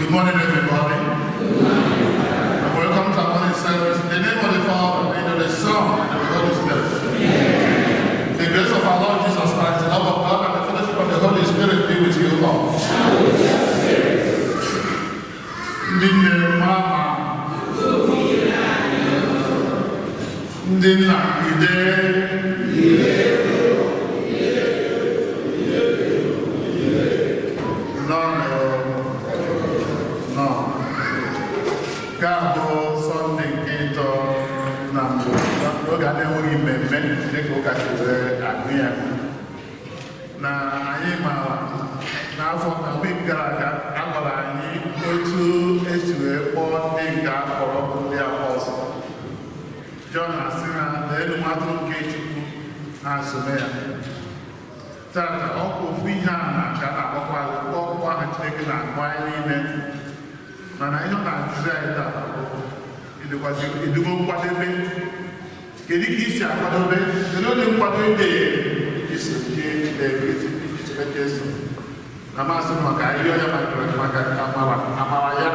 Good morning, everybody. Good morning. And welcome to our morning service. In the name of the Father, and of the Son, and of the Holy Spirit. Amen. The grace of our Lord Jesus Christ, the love of God, and the fellowship of the Holy Spirit be with you all. Ndị nne, mama, ndị nna, ide. Nọ. Nke a bụ Sọnde nke ịtọ na mbụ n'oge a na-enweghị mmemme dịka ụka si wee agụ ya. Na anyị maara n'afọ na week gara aga a gwara anyị otu esi wee kpọọ ndị nke a kpọrọ bụ ndị apọstụl. Jọn asị ha leelu nwa atụrụ nke Chukwu na-asome ya. Tata ọ bụ ofu ihe a na ka a na-akpọkwa ọkpụkpọ ahụ Chineke na-akpọ anyị niile. Mana ihe ọ na-ajụzi anyị tata bụ idugo nkwadebe. Kedu ka isi akwadobe? Kedu ụdị nkwado ị iji sobe Jesu? Na masị m maka ihe onye maka amara ya,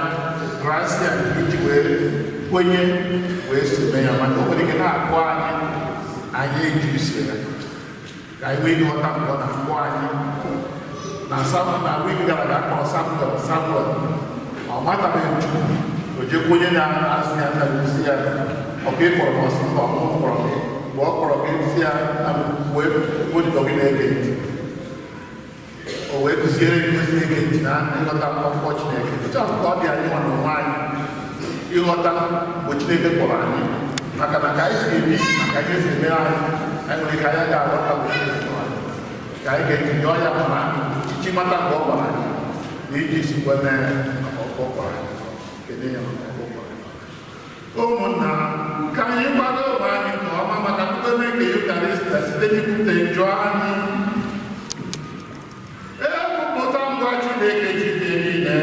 grasia iji wee kwenye wee some ya, maka o nwere ike na-akpọ anyị, anyị eji iso ya. Ka anyị nwee ghọta mgbe ọ na-akpọ anyị. Na Samuel na week gara aga akpọrọ Samuel, ọ matabeghị Chukwu, o jekwa onye na-azụ ya nna si ya ọka ịkpọrọ m ọsọ mba ọ kpọrọ gị, mgbe ọ kpọrọ gị si ya na wee odibo gị na-ege ntị. O wee kụziere gị ozi ege ntị na ịghọta mkpọmkpọ Chineke. Otu ahụ ka ọ dị anyị nwa n'onwe anyị ịghọta mgbe Chineke kpọrọ anyị, maka na ka anyị si ebi na ka anyị si emere anyị, anyị nwere ike anyị ga-aghọta mgbe Chineke kpọrọ anyị. Ka anyị ga-etinye ọya kpọrọ anyị iji mata mgbe ọ kpọrọ anyị na iji sikwa mee maka ọkpọ kpọrọ anyị. Kedu ya maka ọkpọ kpọrọ anyị? Ụmụnna, ka anyị kwado onwe anyị nke ọma maka mkpeme nke Eucharistia site n'ikwupụta njọ anyị. Ekwupụta ngwa Chineke jide niile.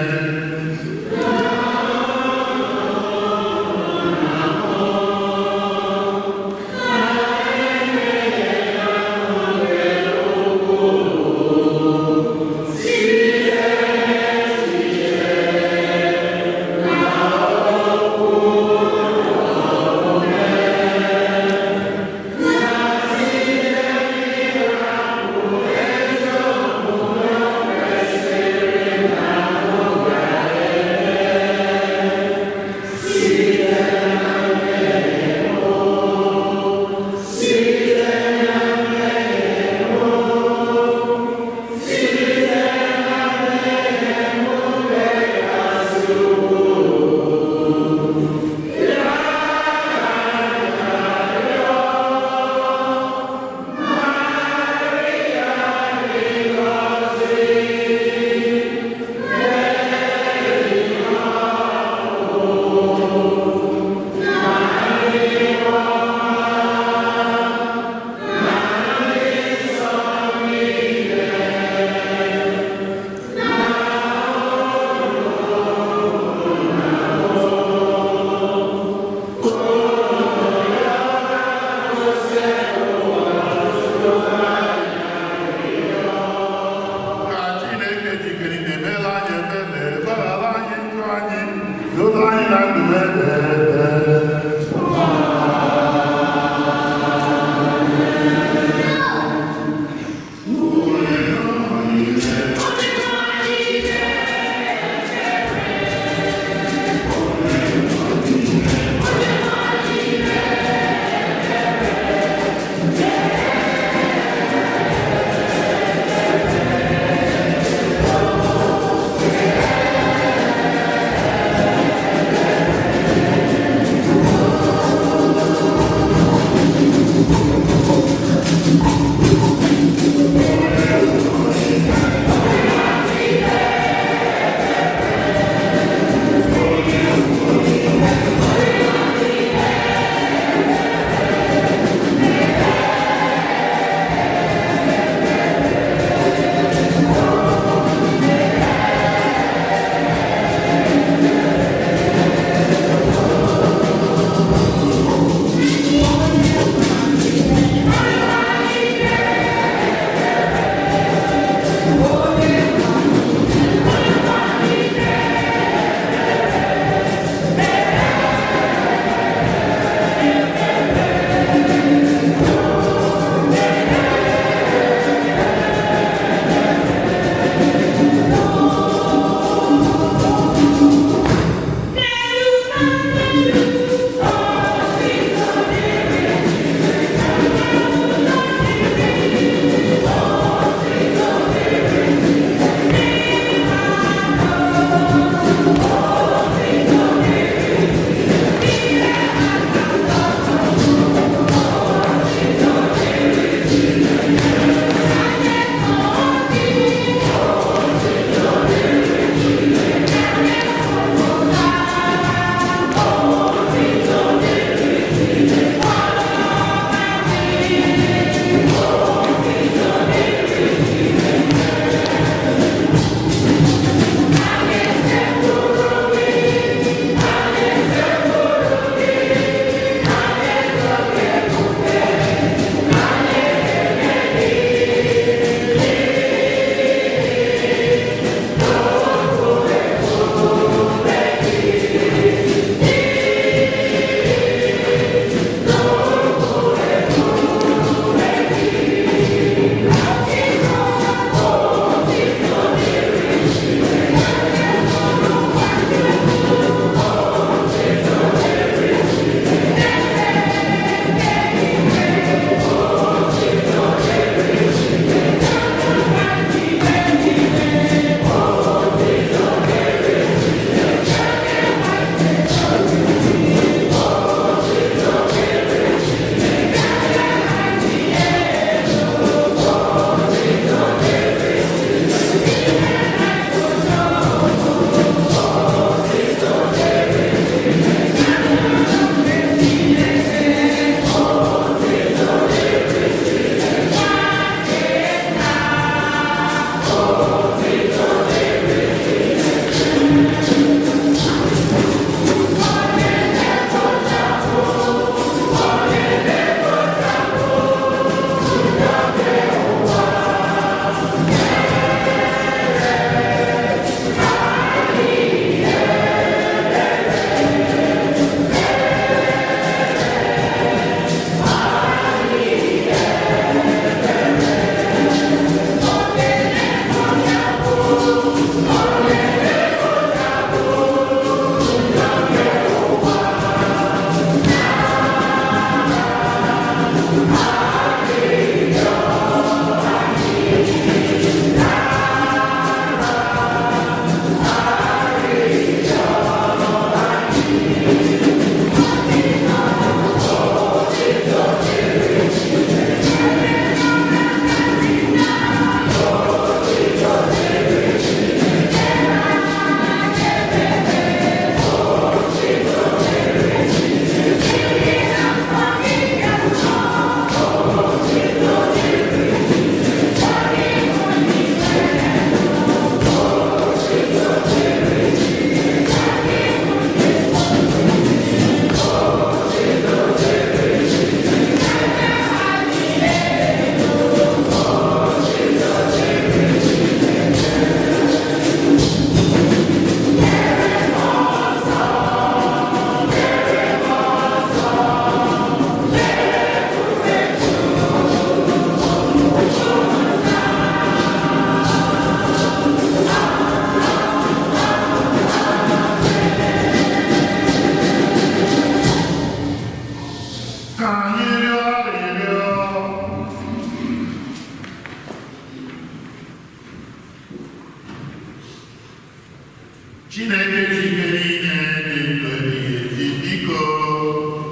ji ike niile dị ndụ ebighị ebi, biko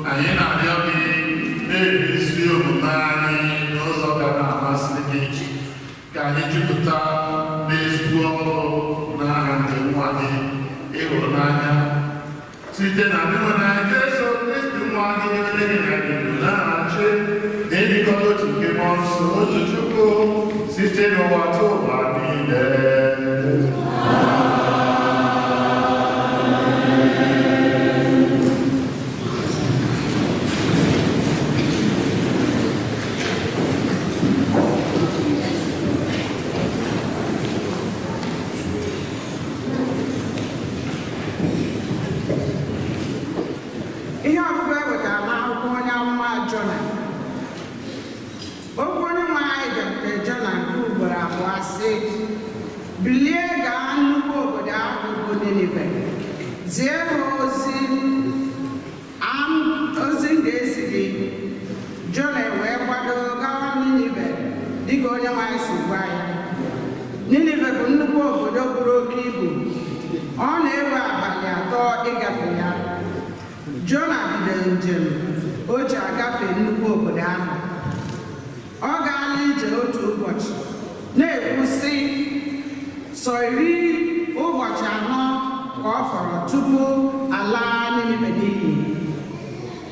anyị na-arịọ gị na-ebizi omume anyị n'ụzọ ga na-amasị gị, ka anyị jupụta n'ezigbo ọrụ n'aha nke nwa gị ịhụnanya site na ịhụnanya Jesu Kristi nwa gị onye gị na gị na-achị na ịdịkọta otu nke mmụọ nsọ otu Chukwu site n'ụwa tụ ụwa niile. Ihe ọgụgụ e wetara n'akwụkwọ onye amụma Jona. Okwu onye nwe anyị bịakwutere Jona nke ugboro abụọ sị, bilie gaa nnukwu obodo ahụ bụ Ninive, zie ha ozi ozi m ga-ezi gị. Jona wee kwado gawa Ninive dịka onye nwe anyị si gwa ya. Ninive bụ nnukwu obodo buru oke ibu. Ọ na-ewe abalị atọ ịgafe ya. Jona bidoro njem o ji agafe nnukwu obodo ahụ. Ọ gaala ije otu ụbọchị na-ekwu sị, sọ iri ụbọchị anọ ka ọ fọrọ tupu ala Ninive n'iyi.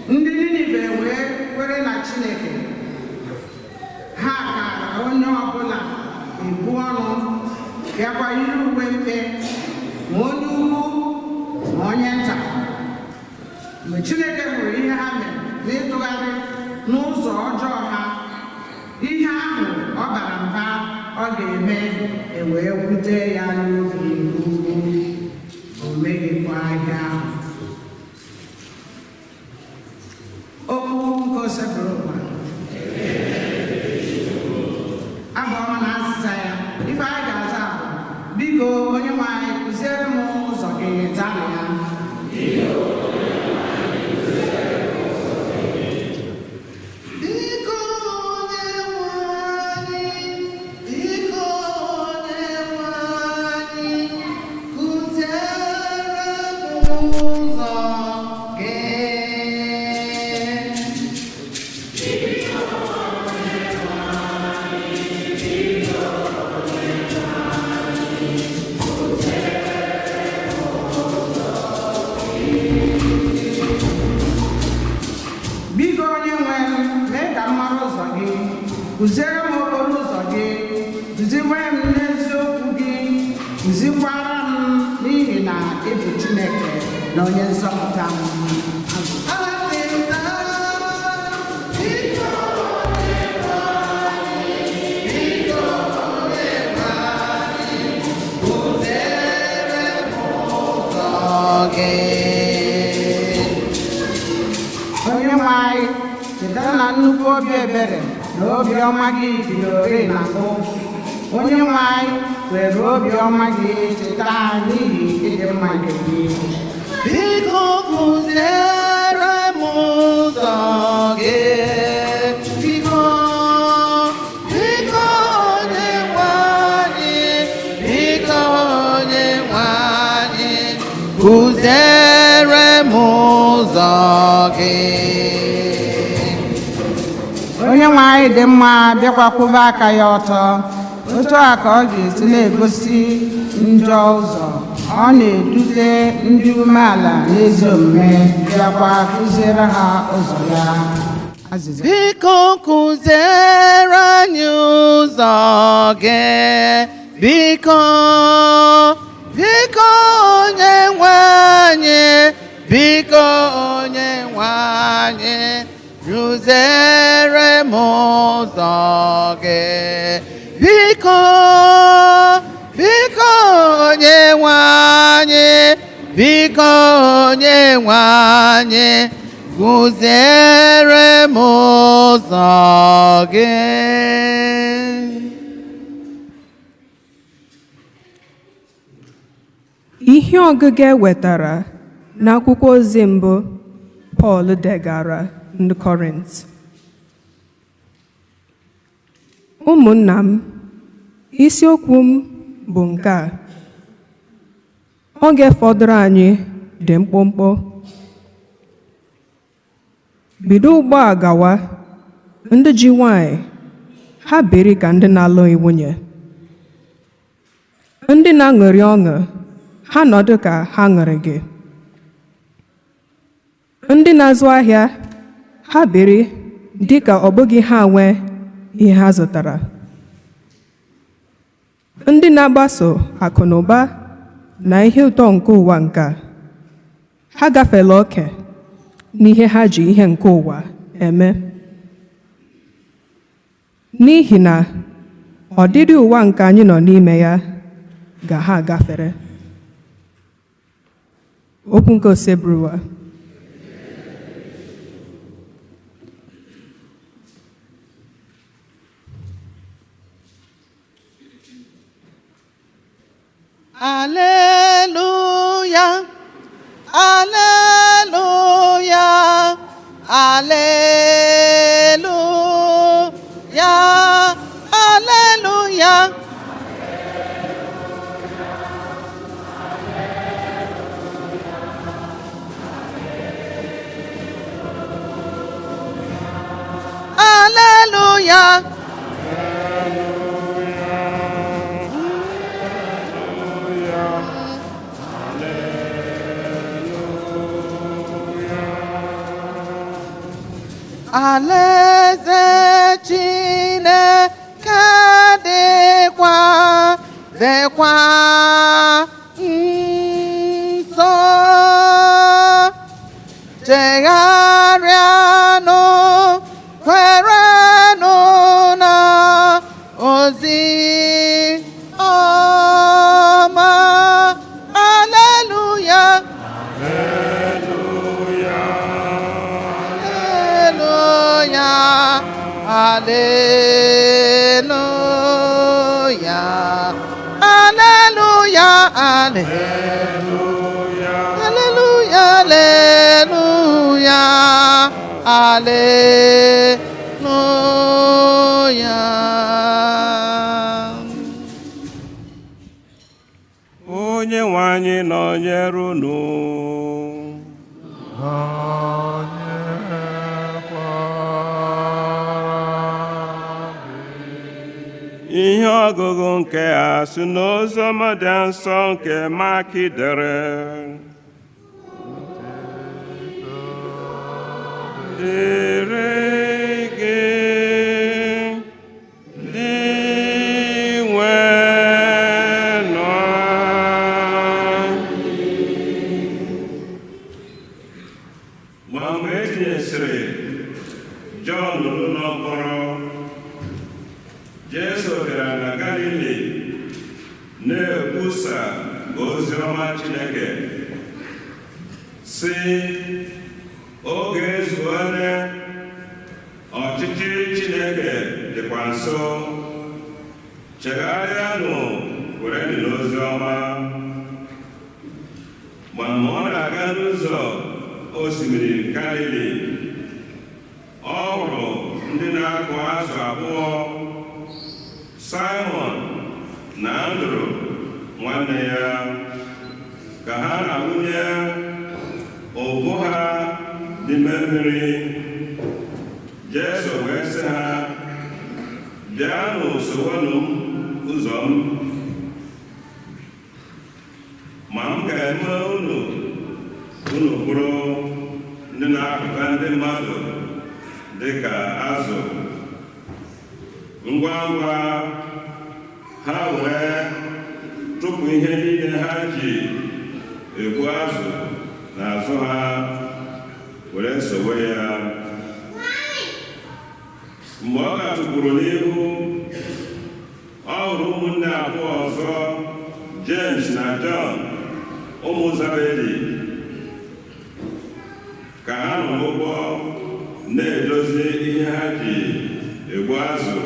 Ndị Ninive wee kwere na Chineke. Ha kara onye ọbụla ebu ọnụ, bịakwa yiri uwe mkpe, ma onye ukwu ma onye nta. Mgbe Chineke hụrụ ihe ha mere n'ịtụgharị n'ụzọ ọjọọ ha, ihe ahụ ọ bara mba ọ ga-eme ewee wute ya n'obi nke ukwuu. O meghịkwa ihe ahụ. Okwu nke Osebụrụwa. Abụ ọma na azịza ya. Ife anyị ga-aza bụ, biko onye nwe anyị kụziere m ụzọ gị, zanụ ya. Biko onye nwe anyị, biko onye nwe anyị, kụziere m ụzọ gị. Biko onye nwe m, mee ka m mara ụzọ gị, kụziere m okporo ụzọ gị, duziwe m n'eziokwu gị, kụzikwara m n'ihi na ị bụ Chineke na onye nzọpụta m. Azịza, biko onye nwe anyị, biko onye nwe anyị, kụziere m ụzọ gị. Onye nwe anyị, cheta na nnukwu obi ebere na obi ọma gị bidoro na mbụ. Onye nwe anyị, were obi ọma gị cheta anyị n'ihi ịdị mma nke gị. Biko kụziere m ụzọ gị. Biko, biko onye nwe anyị, biko onye nwe anyị, kụziere m ụzọ gị. Onye nwe anyị dị mma, bịakwa kwụba aka ya ọtọ. Otu a ka ọ ga-esi na-egosi njọ ụzọ. Ọ na-edute ndị umeala n'ezi omume, bịakwa kụziere ha ụzọ ya. Azịza. Biko kụziere anyị ụzọ gị. Biko, biko onye nwe anyị, biko onye nwe anyị, kụziere m ụzọ gị. Biko, biko onye nwe anyị, biko onye nwe anyị, kụziere m ụzọ gị. Ihe ọgụgụ e wetara n'akwụkwọ ozi mbụ Pọl degara ndị Kọrint. Ụmụnna m, isiokwu m bụ nke a. Oge fọdụrụ anyị dị mkpụmkpụ. Bido ugbu a gawa, ndị ji nwanyị ha biri ka ndị na-alụghị nwunye. Ndị na-aṅụrị ọṅụ ha nọdụ ka ha ṅụrị gị. Ndị na-azụ ahịa ha biri dị ka ọ bụghị ha nwe ihe ha zụtara. Ndị na-agbaso akụ na ụba na ihe ụtọ nke ụwa nke a, ha gafela oke n'ihe ha ji ihe nke ụwa eme. N'ihi na ọdịdị ụwa nke anyị nọ n'ime ya ga ha agafere. Okwu nke Osebruwa. Alleluia, Alleluia, Alleluia, Alleluia. Alleluia. Alaeze Chineke dịkwa dịkwa nso. Chegharịanụ, kwerenụ na ozi ọma. Alleluia. Alleluia, Alleluia, Alleluia, Alleluia, Alleluia, Alleluia, Alleluia. Onye nwe anyị nọnyere unu. Ihe ọgụgụ nke a si n'Oziọma dị nsọ nke Mak dere. Dịrị gị, dị nwenụ anyị. Ma mgbe e tinyesịrị Jọn n'ụlọ mkpọrọ, Jesu bịara na Galili na-ekwusa ozi ọma Chineke, sị, oge ezuole, ọchịchị Chineke dịkwa nso. Chegharịanụ, kwerenụ n'ozi ọma. Ma mgbe ọ na-aga n'ụzọ osimiri Galili, ọ hụrụ ndị na-akụ azụ abụọ, Simon na Andrew nwanne ya, ka ha na-awụnye ụgbụ ha n'ime mmiri. Jesu wee sị ha, bịanụ sowenụ m ụzọ m, ma m ga-eme unu unu bụrụ ndị na-akụta ndị mmadụ dị ka azụ. Ngwa ngwa ha wee tụpụ ihe niile ha ji egbu azụ n'azụ ha, were sowe ya. Mgbe ọ gatụkwuru n'ihu, ọ hụrụ ụmụnne abụọ ọzọ, James na John, ụmụ Zebedi, ka ha nọ n'ụgbọ na-edozi ihe ha ji egbu azụ.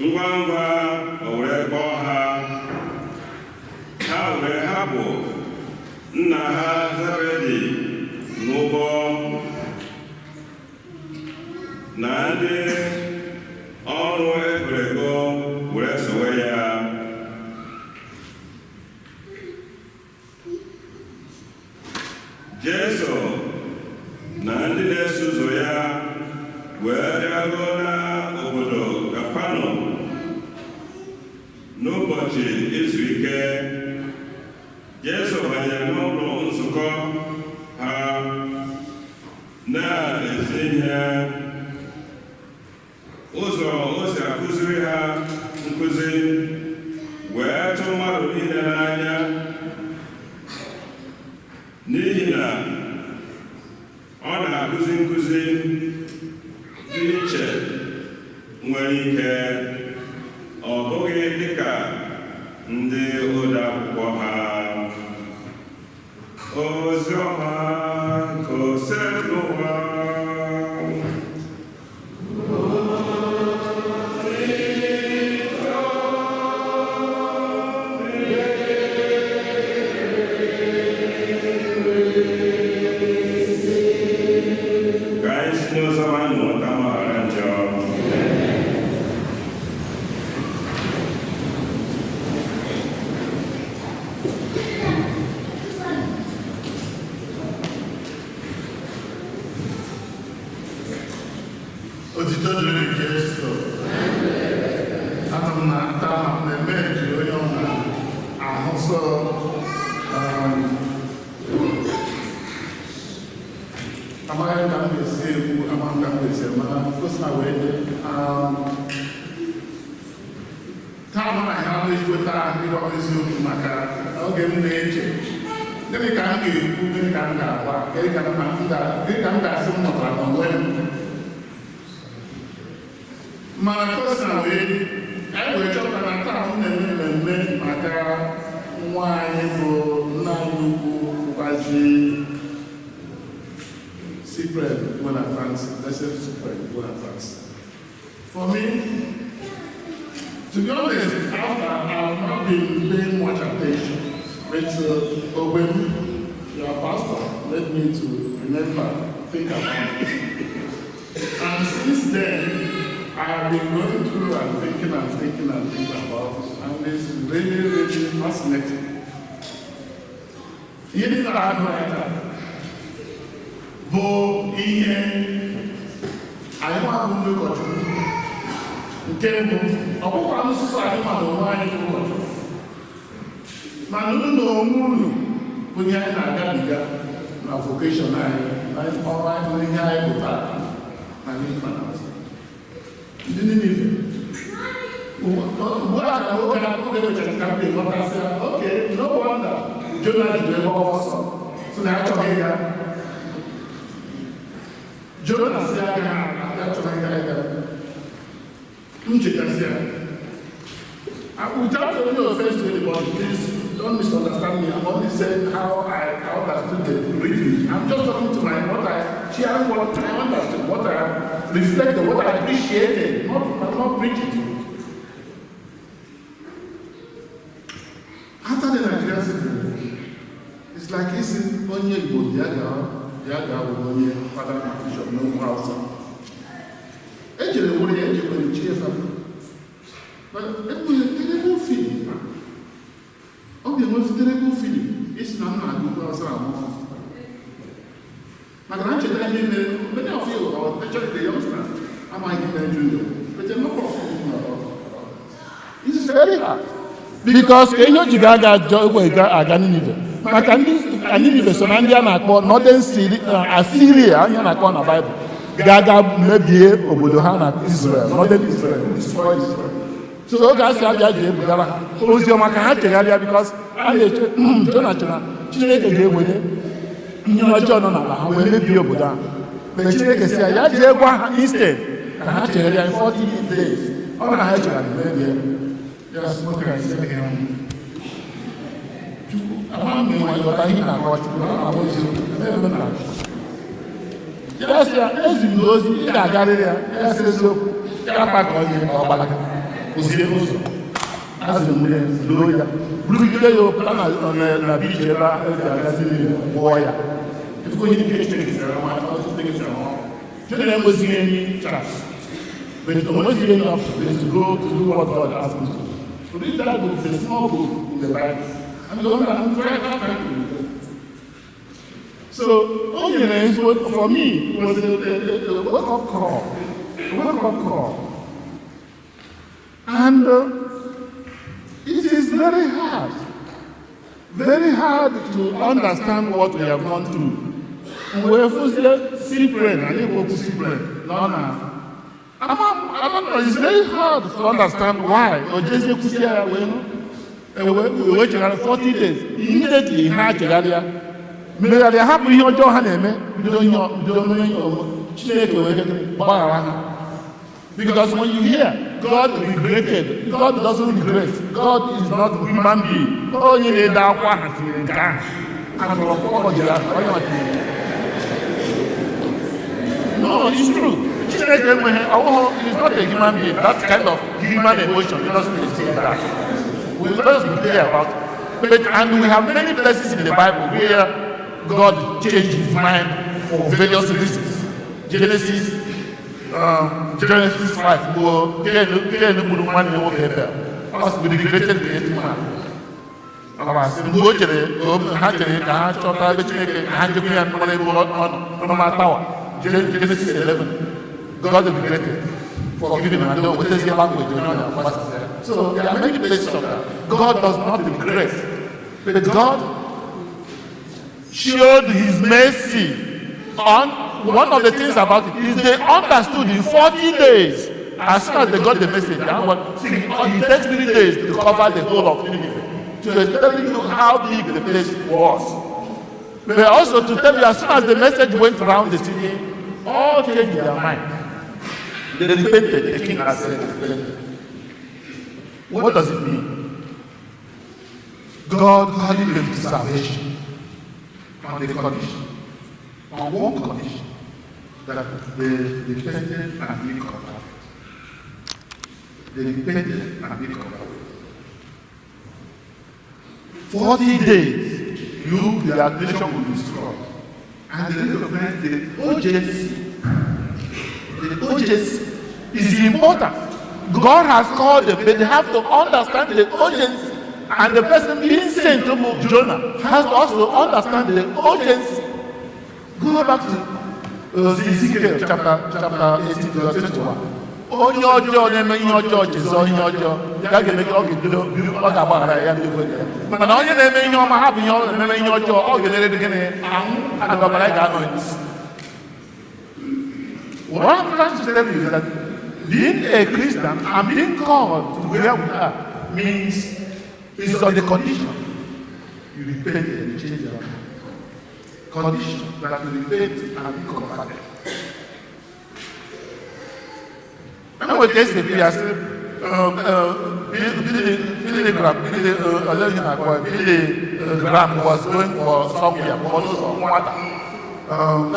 Ngwa ngwa o were kpọọ ha, ha were hapụ nna ha Zebedi n'ụgbọ na ndị ọrụ egwuregwu were sowe ya. Jesu na ndị na-eso ụzọ ya wee bịaruo n'obodo Kapanọm n'ụbọchị izu ike. Jesu banyere n'ụlọ nzukọ ha na-ezi ihe. Ụzọ o si akụziri ha nkụzi wee tụ mmadụ niile n'anya, n'ihi na ọ na-akụzi nkụzi dị iche nwere ike, ọ bụghị dịka ndị ode akwụkwọ ha. Ozi ọma nke Osebụrụwa. Ka anyị si n'ụzọ anyị nweta mgbaghara njọ. Otito dịrị Jesu. Ana m na-ata na mmemme jiri onye ọ na-ahụ sọ amaghị ka m ga-esi ekwu, amaghị ka m ga-esi mana o si na wee dị. Taa mụ na ha ezigbo taa ịgwa m eziokwu maka oge m na-eche gịnị ka m ga-ekwu, gịnị ka m ga-agwa, gịnị ka m ga-asị m mụtara n'onwe m. Mana ka o si na wee dị, anyị wee chọpụta na taa m na-eme mmemme maka nwa anyị bụ nna anyị ukwu bụkwazi Cyprian Bonavance, Blessed Cyprian Bonavance. For me, to be honest, after I've not been paying much attention, but Owen, your pastor, led me to remember, think about it. And since then, I have been going through and thinking and thinking and thinking about it, and it's really, really fascinating. Ihe dị na agụ anyị taa bụ ihe anyị nwa bụ ndị ụkọchukwu. Nke mbụ, ọ bụkwa nsụsụ anyị ma na onwe anyị bụ ụkọchukwu, mana unu na onwe unu bụ ihe anyị na-agabiga na vocation anyị, na ọrụ anyị, na ihe anyị bụ taa na n'ikpa na ọzọ. Ndị Ninive ugbu a ka oge oge mechara kampen ghọtasịa, okay, no wonder Jona ji wee gbawa ọsọ sị na ya achọghị ịga. Jona sị ya agaghị achọghị ịga ịga. M chetasịa. Without any offense to anybody, please don't misunderstand me. I'm only saying how I understood the reading. I'm just talking to my what I sharing what I understood, what I reflected, what I appreciated, not I'm not preaching to you. After the Nigerian civil war, it's like isi onye Igbo bịa gaa wụ onye fada na bishọp n'ugwu Hausa. Ejere were ya ejekwere chie fa. But enwere terrible feeling. Ọ ga-enwe terrible feeling isi na m na-aga ugwu Hausa amụ. Maka na ncheta ihe mere, many of you, or especially the youngsters, amaghị mere junior, but a number of you know about it. It's very hard. Because ka ihe o ji ga-aga aga Ninive. Maka ndị Ninive so na ndị a na-akpọ Northern Assyria, ihe a na-akpọ na Bible, ga-aga mebie obodo ha na Israel, Northern Israel, destroy Israel. So oge a sị abịa ji ebugara ha ozi ọma ka ha chegharịa, because a na-eche Jona chere na Chineke ga-ewere ihe ọjọọ nọ n'ala ha wee mebie obodo ahụ. Mgbe Chineke sị ya ya jee gwa ha instead ka ha chegharịa in 40 days, ọ bụrụ na ha chegharịa mebie ya. Sị nwoke a sị ya, Chukwu amaghị m ma ịghọta ihe na-akọwa Chukwu na ọ na-abụ eziokwu ebe m na-achọ. Ya sị ya eziri m ozi, ị ga-agarịrị ya. Ya sị eziokwu, ya kpakọọ ihe ka ọ gbalaga kụzie ụzọ. Azụ mmiri loo ya, burugide ya pụta na bichi ebe e ji agazi mmiri gwọọ ya. Ifugo ihe nke Chineke sịrị nwa, ọtụtụ ndị sịrị nwa. Chineke enwezighị any chance. But o nwezighị any option but to go to do what God asked him to do. To read that book is a small book in the Bible. And the one that I'm trying to read. So, for me, it was a wake-up call. A wake-up call. And it is very hard to understand what we have gone through. We're Cyprian, I didn't no, no. I don't know, it's very hard to understand why. We 40 days. Immediately, because when you hear God regretted, God doesn't regret. God is not a human being. Oh, you need that one. No, it's true. He's not a human being. That kind of human emotion, it doesn't exist in that. We must be clear about it. But, and we have many places in the Bible where God changed his mind for various reasons. Genesis 5, we regretted creating man. Genesis 11, God regretted forgiving him. And what is the language? So there are many places of that. God does not regret, but God showed his mercy on. One of the things about it is they understood in 40 days, as soon as they got the message, it takes 3 days to cover the whole of Nineveh. To tell you how big the place was. But also to tell you, as soon as the message went around the city, all changed their mind. They repented. The king has said, repented. What does it mean? God calling them to salvation on the condition, on one condition, that they repented and be converted. They repented and be converted. 40 days, the nation will be destroyed. And they recognize the urgency. The urgency is important. God has called them, but they have to understand the urgency. And the person being sent to move Jonah has to also understand the urgency. Go back to Ezekiel chapter 18, verse 21. Onye ọjọọ na-eme ihe ọjọọ chezọ ihe ọjọọ ya ga-eme ka ọ ga-ebido ọ ga-agbaghara ya mana onye na-eme ihe ọma hapụ ihe ọ na-eme ihe ọjọọ ọ ga-elere gịnị ahụ adọbara ya ga-anọ n'isi. What I'm trying to tell you is that being a Christian and being called to where we are means it's on the condition you repent and change your life. Condition that you repent and be converted. And when they say, Billy Graham was going for somewhere, for water.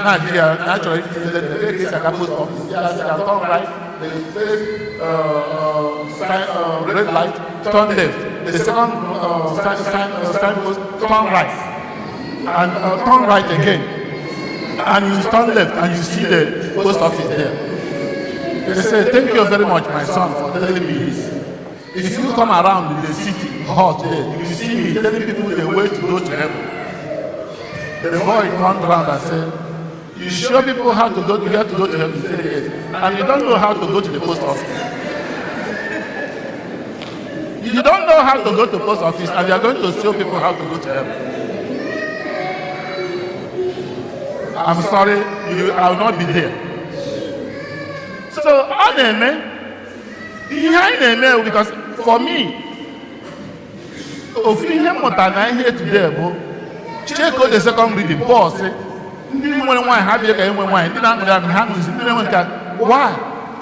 Nigeria, naturally, the post office, turn right, the first sign, red light, turn left. The second signpost, turn right. And turn right again. And you turn left and you see the post office there. They say, thank you very much, my son, for telling me this. If you come around in the city hall today, you see me telling people the way to go to heaven. The boy turned around and said, you show people how to go to, where to go to heaven, say yes. And you don't know how to go to the post office. You don't know how to go to the post office, and you are going to show people how to go to heaven. I'm sorry, I will not be there. So, because for me, ofu ihe mmụta na ihe today bụ check the second reading, Paul sị, ndị nwere nwaanyị ha bịa ka enwe nwaanyị, ndị na-aṅụrị aṅụrị ha ṅụrịzi, ndị na-enwe nke. Why?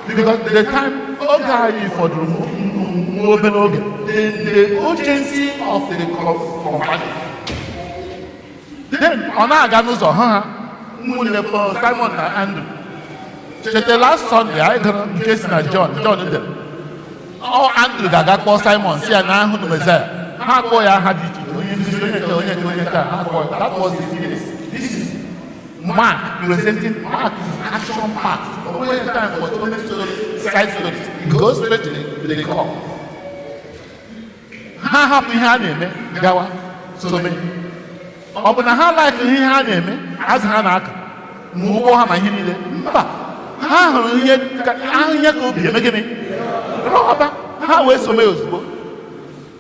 Because the time oge anyị fọdụrụ nwa obere oge, the urgency of the conversion. Then ọ na-aga n'ụzọ ha ụmụnne Simon na Andrew. Chete last Sunday, I gara nke si na John dere. Ọ Andrew ga-aga kpọọ Simon si ya na ahụ na Messiah. Ha kpọọ ya aha dị iche iche, onye nduzi, onye nke, onye nke, onye nke, ha kpọọ ya. That was the case. This is Mark presenting. Mark is action packed. Only time for so many stories, side stories. It goes straight to the core. Ha hapụ ihe a na-eme gawa so many. Ọ bụ na ha like ihe ha na-eme, azụ ha na-aka, ma ụgbọ ha ma ihe niile. Mba, ha hụrụ ihe ka obi eme gịnị? Rọba, ha wee some ozugbo.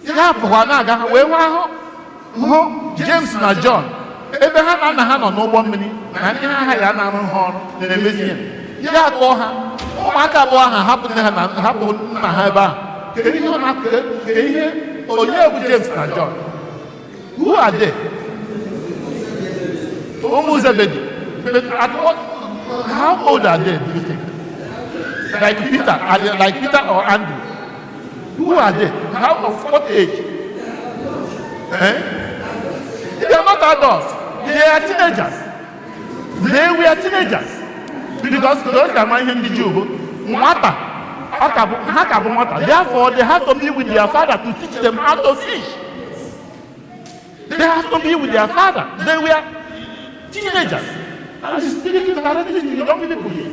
Ya pụkwa na-aga ha wee hụ James na John ebe ha na nna ha nọ n'ụgbọ mmiri na ndị agha ya na-arụ ha ọrụ na-emezi ya. Ya kpọọ ha, ụmụaka abụọ ahụ hapụ nne ha na hapụ nna ha ebe ahụ. Kedu ihe ọ na-akụ? Ihe onye bụ James na John? Who are they? Ụmụ Zebedee. But at what, how old are they, do you think? Like Peter, are they like Peter or Andrew? Who are they? How, of what age? Eh? They are not adults. They are teenagers. They were teenagers. Because those are my Jew, therefore, they have to be with their father to teach them how to fish. They have to be with their father. They were teenagers. And speaking directly to young people here.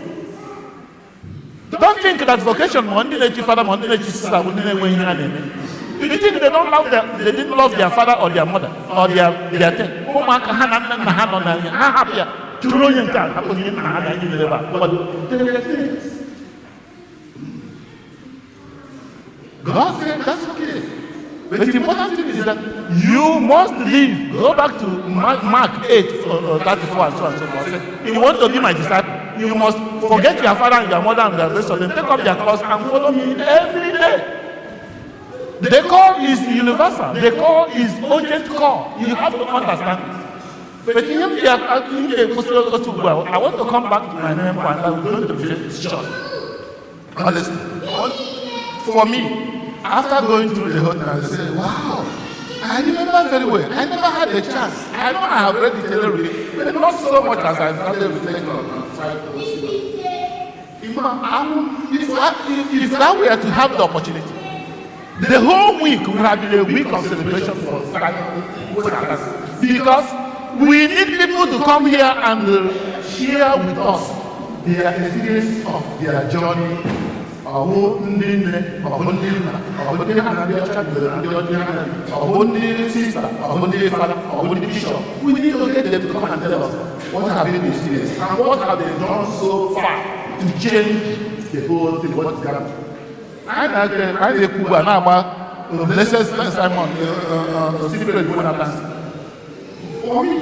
Don't think that vocation, Monday, father, Monday, sister, you think they don't love their, they didn't love their father or their mother or their thing. God said that's okay. But the important thing is that you must leave. Go back to Mark 8, 34 and so on and so forth. If you want to be my disciple, you must forget your father and your mother and the rest of them. Take up their cross and follow me every day. The call is universal. The call is urgent call. You have to understand it. But I want to come back to my main point. I'm going to be short. Honestly, for me, after going through the whole thing, I said, wow, I remember very well. I never had a chance. I know I have read it a little bit, but not so much as I started reflecting on it. If I were to have the opportunity, the whole week would have been a week of celebration for Sunday, because we need people to come here and share with us their experience of their journey. Ọ ndị nne, ọ bụ ndị nna, ọ bụ ndị ha na ndị ọcha bidoro, ndị ọcha ha na ọ bụ ndị sista, ọ bụ ndị fada, ọ bụ ndị bishọp. We need to get them to come and tell us what have been the experience and what have they done so far to change the whole thing. What is happening? Anyị na-ekwu ugbu a na-agba Blessed Simon Cyprian Bonathan. For me,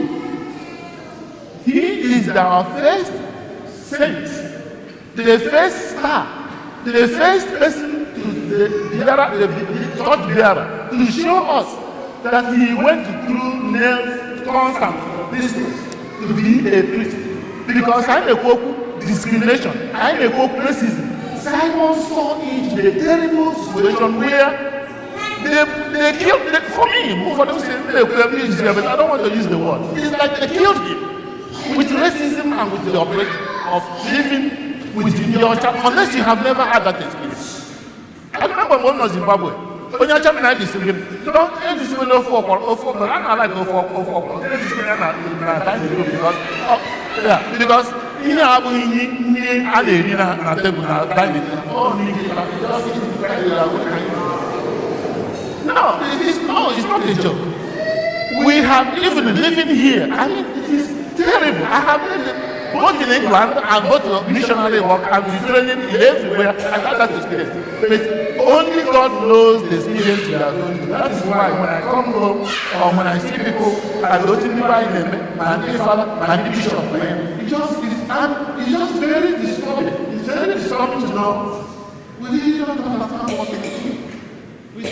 he is our first saint, the first star, the first person to the torch bearer to show us that he went through nails, thorns, and thistles to be a priest. Because I'm a discrimination, I'm a racism. Simon saw it, the terrible situation where they killed, for me, for them, but I don't want to use the word. It's like they killed him with racism and with the operation of living with your child, unless you have never had that experience. I remember when I was in Zimbabwe, when your child and I disagree, don't disagree no four or four, but I like no four or four. Because you know, no, it's not a joke. We have even living here. I mean, it is terrible. I have lived both in England and both missionary work and training in everywhere. I had that experience. But only God knows the experience we are going through. That is why when I come home or when I see people, I go to the my father, my bishop, it's just very disturbing. It's very disturbing to know we really don't understand what it is. We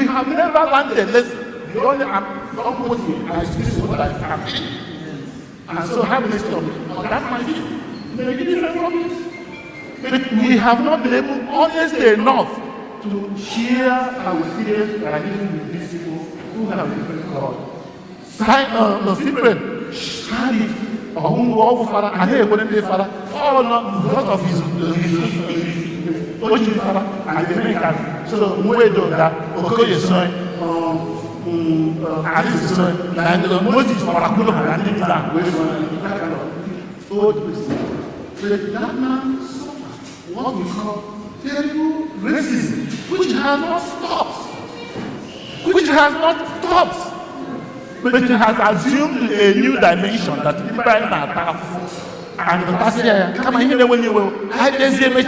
have never learned a lesson. The only don't put me, this is what I have. And so have this topic. That might be maybe different from it. But we have not been able, honestly enough, to share our experience by living with these people who have different God. Cyprian had it, or who all father, and they wouldn't be father, all not because of his father and the American. So we do that, Okoye son, Moses old person. But that man suffered what we call terrible racism, which has not stopped. Which has not stopped. But it has assumed a new dimension that people are not and the pastor come here when you will. I just say, if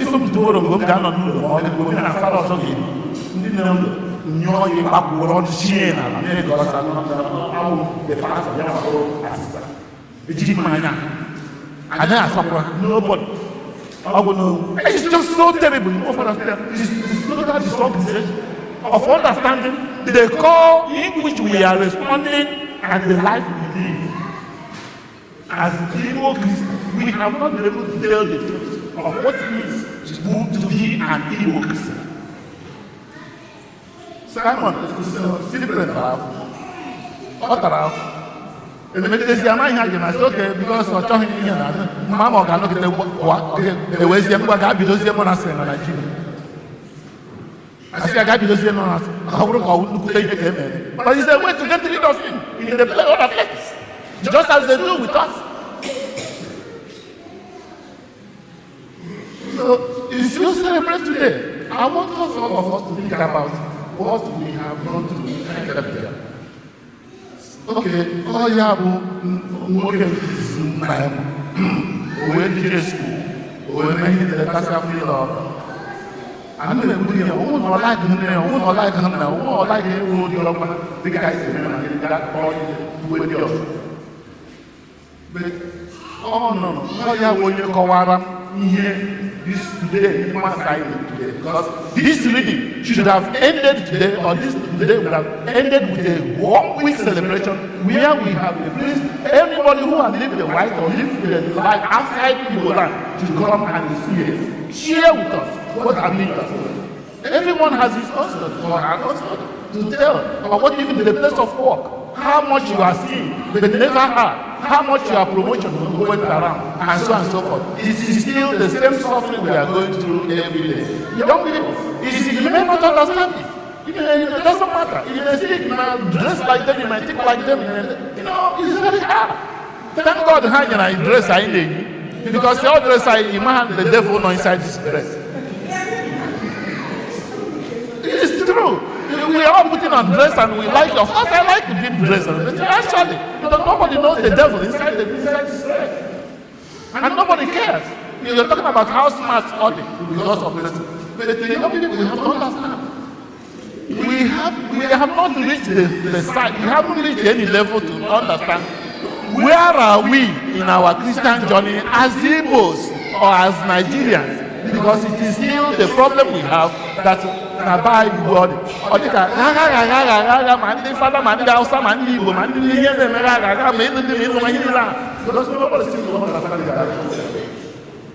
tomorrow go down on the nobody. It's just so terrible. It's total disorganization of understanding the call in which we are responding and the life we live. As Igbo Christians, we have not been able to tell the truth of what it means to be an Igbo Christian. Simon, okay, because but it's a way to get rid of him in the other place, just as they do with us. So, if you celebrate today, I want us, all of us, to think about what we have gone through. Okay, oh yeah, we school, we but oh no, this today, today, because this reading should have ended today, or this today would have ended with a 1 week celebration where we have a place. Everybody who has lived a white or lived a life outside Igbo land should come and experience, share with us what have made us. Everyone has his own story or her own story to tell about what even the place of work, how much you are seeing, but never heard, how much your promotion went around, and so on and so forth. It is still the same suffering we are going through every day. Young people, you may not understand it. It doesn't matter. You may think, you may dress like them, you may think like them. You know, it's very hard. Thank God, I dress I because your dress I imagine the devil not inside this dress. It's true. We are all putting on dress and we like it. Of course, I like to be dressed. But actually, nobody knows the devil inside the dress. And nobody cares. You're talking about how smart are they because of this. But the young people, we have to understand. We have not reached the side. We haven't reached any level to understand where are we in our Christian journey as Igbos or as Nigerians. Because it is still the problem we have that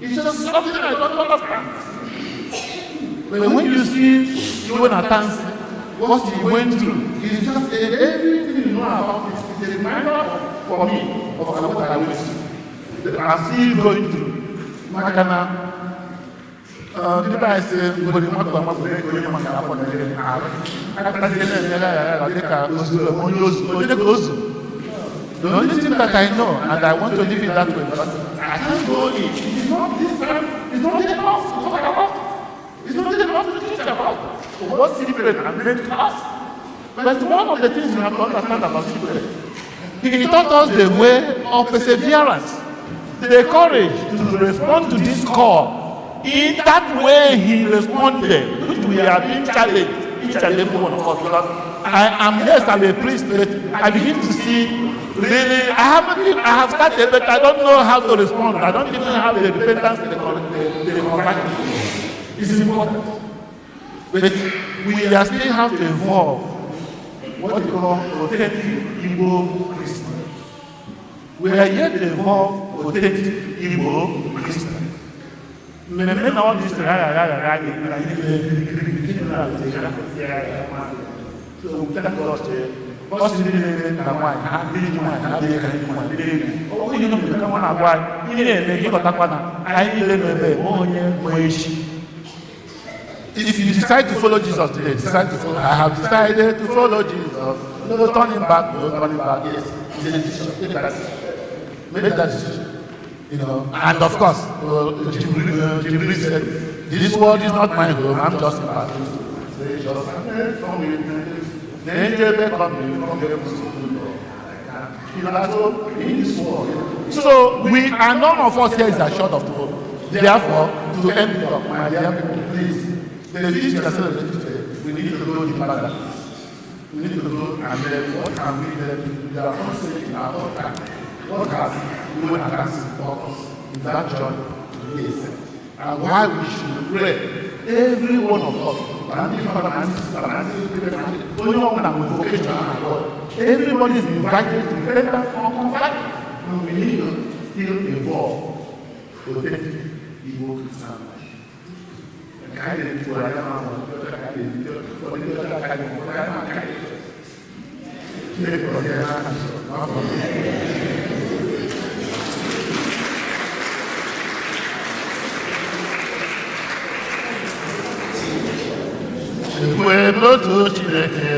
it's just something I don't understand. But when you see Jonathan, what he went through, it's just everything you know about it. It's a reminder for me of what I went through. I'm still going through. Did I say, the only thing that I know, and I want to live it that way, but I can't go in. It's not this time, it's not enough to talk about. It's not enough to teach about what secret and meant to us. But one of the things you have to understand about secret, he taught us the way of perseverance, the courage to respond to this call. In that way he responded, which we are being challenged, each and every one of us. Because I am, yes, I'm a priest, but I begin to see, really, I have started, but I don't know how to respond. I don't even have the repentance, the conversion. It's important. But we are still have to evolve what we call authentic Igbo Christian. We are yet to evolve authentic Igbo Christian. If you decide to follow Jesus today, decide to follow. I have decided to follow Jesus. No turning back, no turning back. Yes, it's a decision. Make that decision. Make that decision. You know, and of course, Jibril said, this world is not my home, I'm just in passage. The angel come here with you know, so in this world. So we and none of us here is assured of tomorrow. Therefore, to end it up, my dear people, please, the feast we are celebrating today, we need to go deeper than this. We need to go and then what can we then do? We are constantly in our own time. What has human advances taught us in that journey to be a saint? And why we should pray, every one of us, everybody is invited to repentance or conversion. And we need to still evolve authentic Igbo Christian life. Ekwe n'otu Chineke.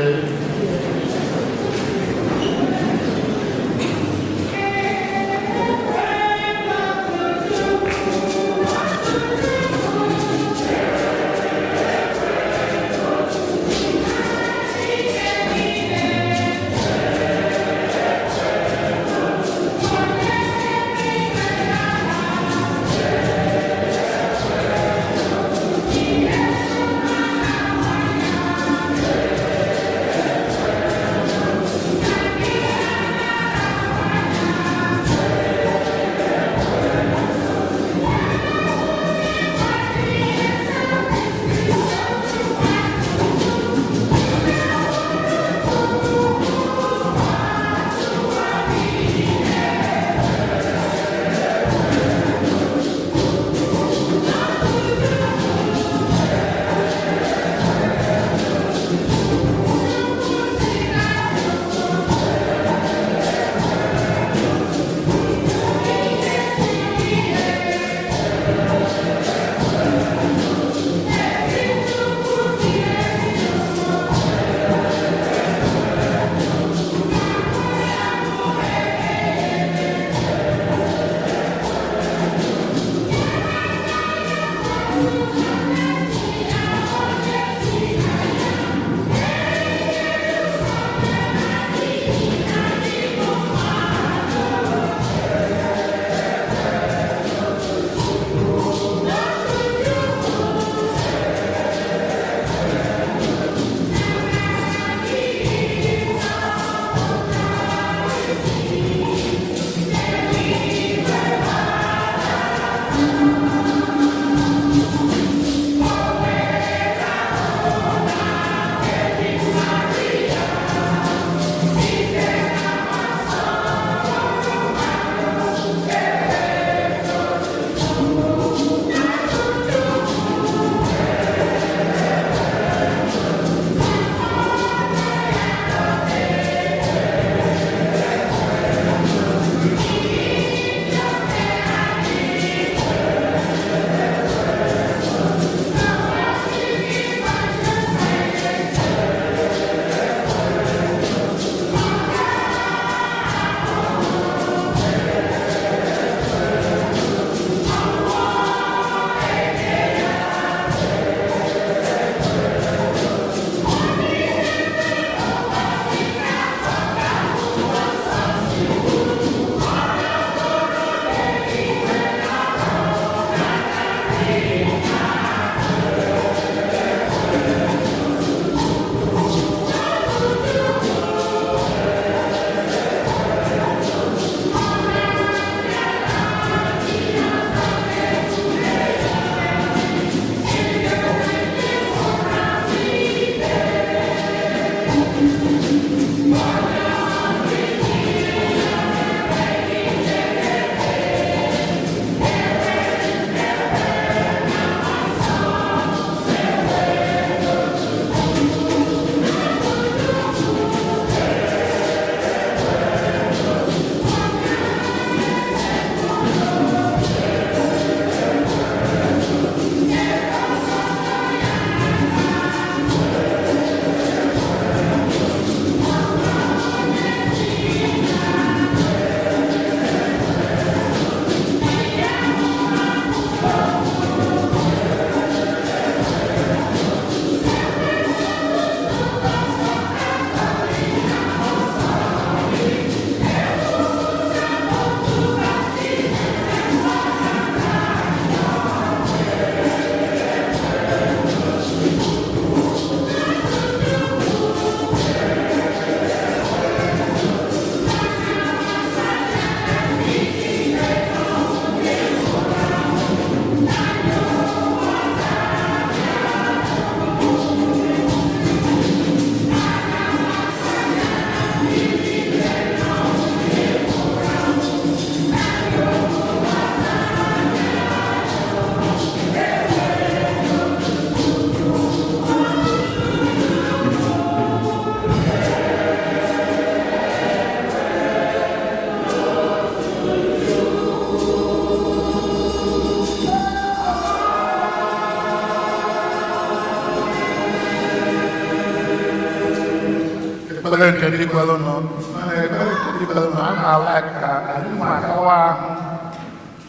ndị kwelụnụ, mana ekpere nke ndị kwelụnụ a na-ala ka anyị nwa akawa ahụ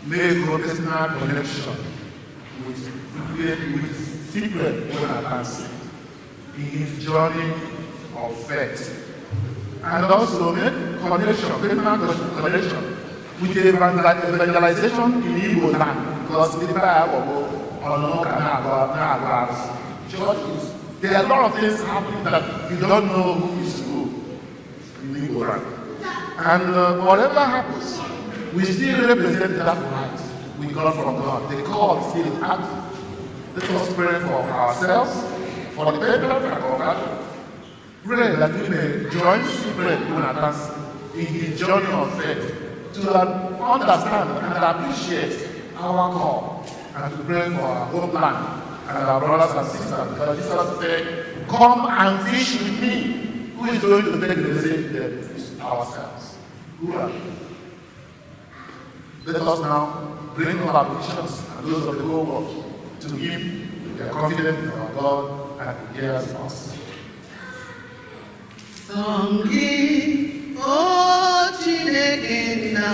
na-ego personal connection with Cyprian Iwenatansi in his journey of faith, and also make connection, personal connection with evangelization in Igbo land, because the Bible church is, there are a lot of things happening that you don't know who is who in Igbo land. And whatever happens, we still represent that light we got from God. The call is still active. Let us pray for ourselves, for the patriarch and conversion. Pray that we may join Cyprian Iwenatansi in his journey of faith to understand and appreciate our call, and to pray for our homeland and our brothers and sisters, because Jesus said, "Come and fish with me." Who is going to take the message there? It's ourselves. Who are we? Let us now bring all our petitions and those of the whole world to Him. We are confident in our God and He hears us. Sọ gị, o Chineke nna,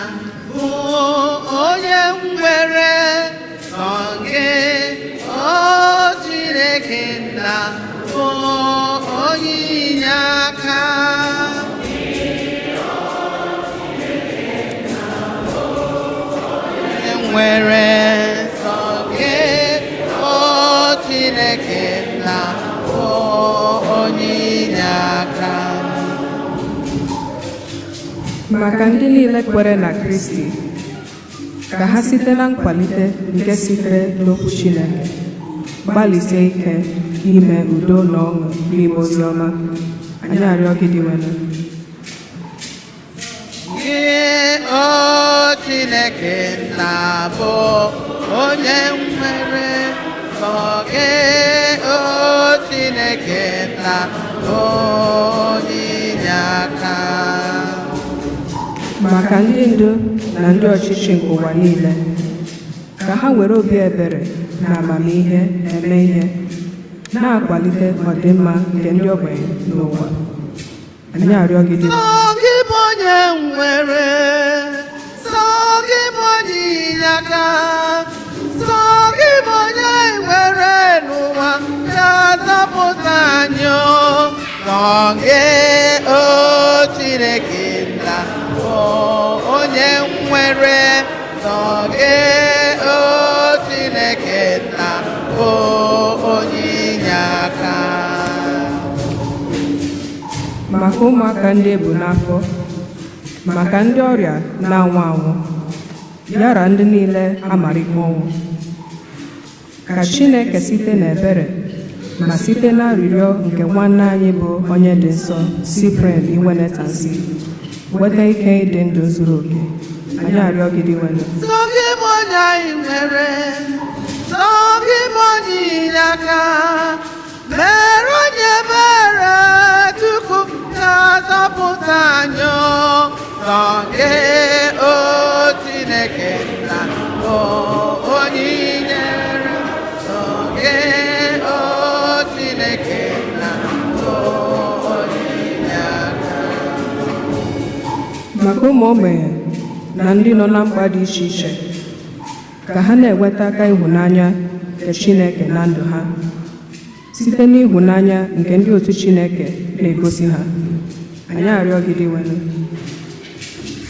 bụ onye nwere. Sọ gị, o Chineke nna, bụ onye inye aka. Nwere sọ gị, o Chineke nna, bụ onye inye aka. Maka ndị niile kwere na Kristi, ka ha site na nkwalite nke sitere n'okwu Chineke gbalịsie ike ime udo na ọṅụ n'ime ozi ọma. Anyị arịọ gị, Dinwenụ. Gị, o Chineke nna, bụ onye nwere. Sọ gị, o Chineke nna, bụ onye inye aka. Maka ndị ndu na ndị ọchịchị nke ụwa niile, ka ha were obi ebere na amamihe eme ihe, na-akwalite ọdịmma nke ndị ogbenye n'ụwa. Anyị arịọ gị, Dinwenụ. Sọ gị bụ onye nwere, sọ gị bụ onye inye aka, sọ gị bụ onye nwere n'ụwa ya zọpụta anyị o. Sọ gị, o Chineke nna, bụ onye nwere. Sọ gị, o Chineke nna, bụ onye inye aka. Maka ụmụaka ndị ebu n'afọ, maka ndị ọrịa na-anwụ anwụ, yara ndị niile amara ikpe ọnwụ, ka Chineke site n'ebere ma site n'arịrịọ nke nwanne anyị bụ onye dị nsọ Cyprian Iwenatansi weta ike ịdị ndụ zuru oke. Anyị arịọ gị, Dinwenụ. Sọ gị bụ onye anyị nwere, sọ gị bụ onye inye aka, mere onye ebere Chukwu na-azọpụta anyị o. Sọ gị, o Chineke nna, bụ onye nyere. Sọ gị, o Chineke nna, bụ onye inye aka. Maka ụmụ ogbenye na ndị nọ na mkpa dị iche iche, ka ha na-enweta aka ịhụnanya nke Chineke na ndụ ha site n'ịhụnanya nke ndị otu Chineke na-egosi ha. Anyị arịọ gị, Dinwenụ.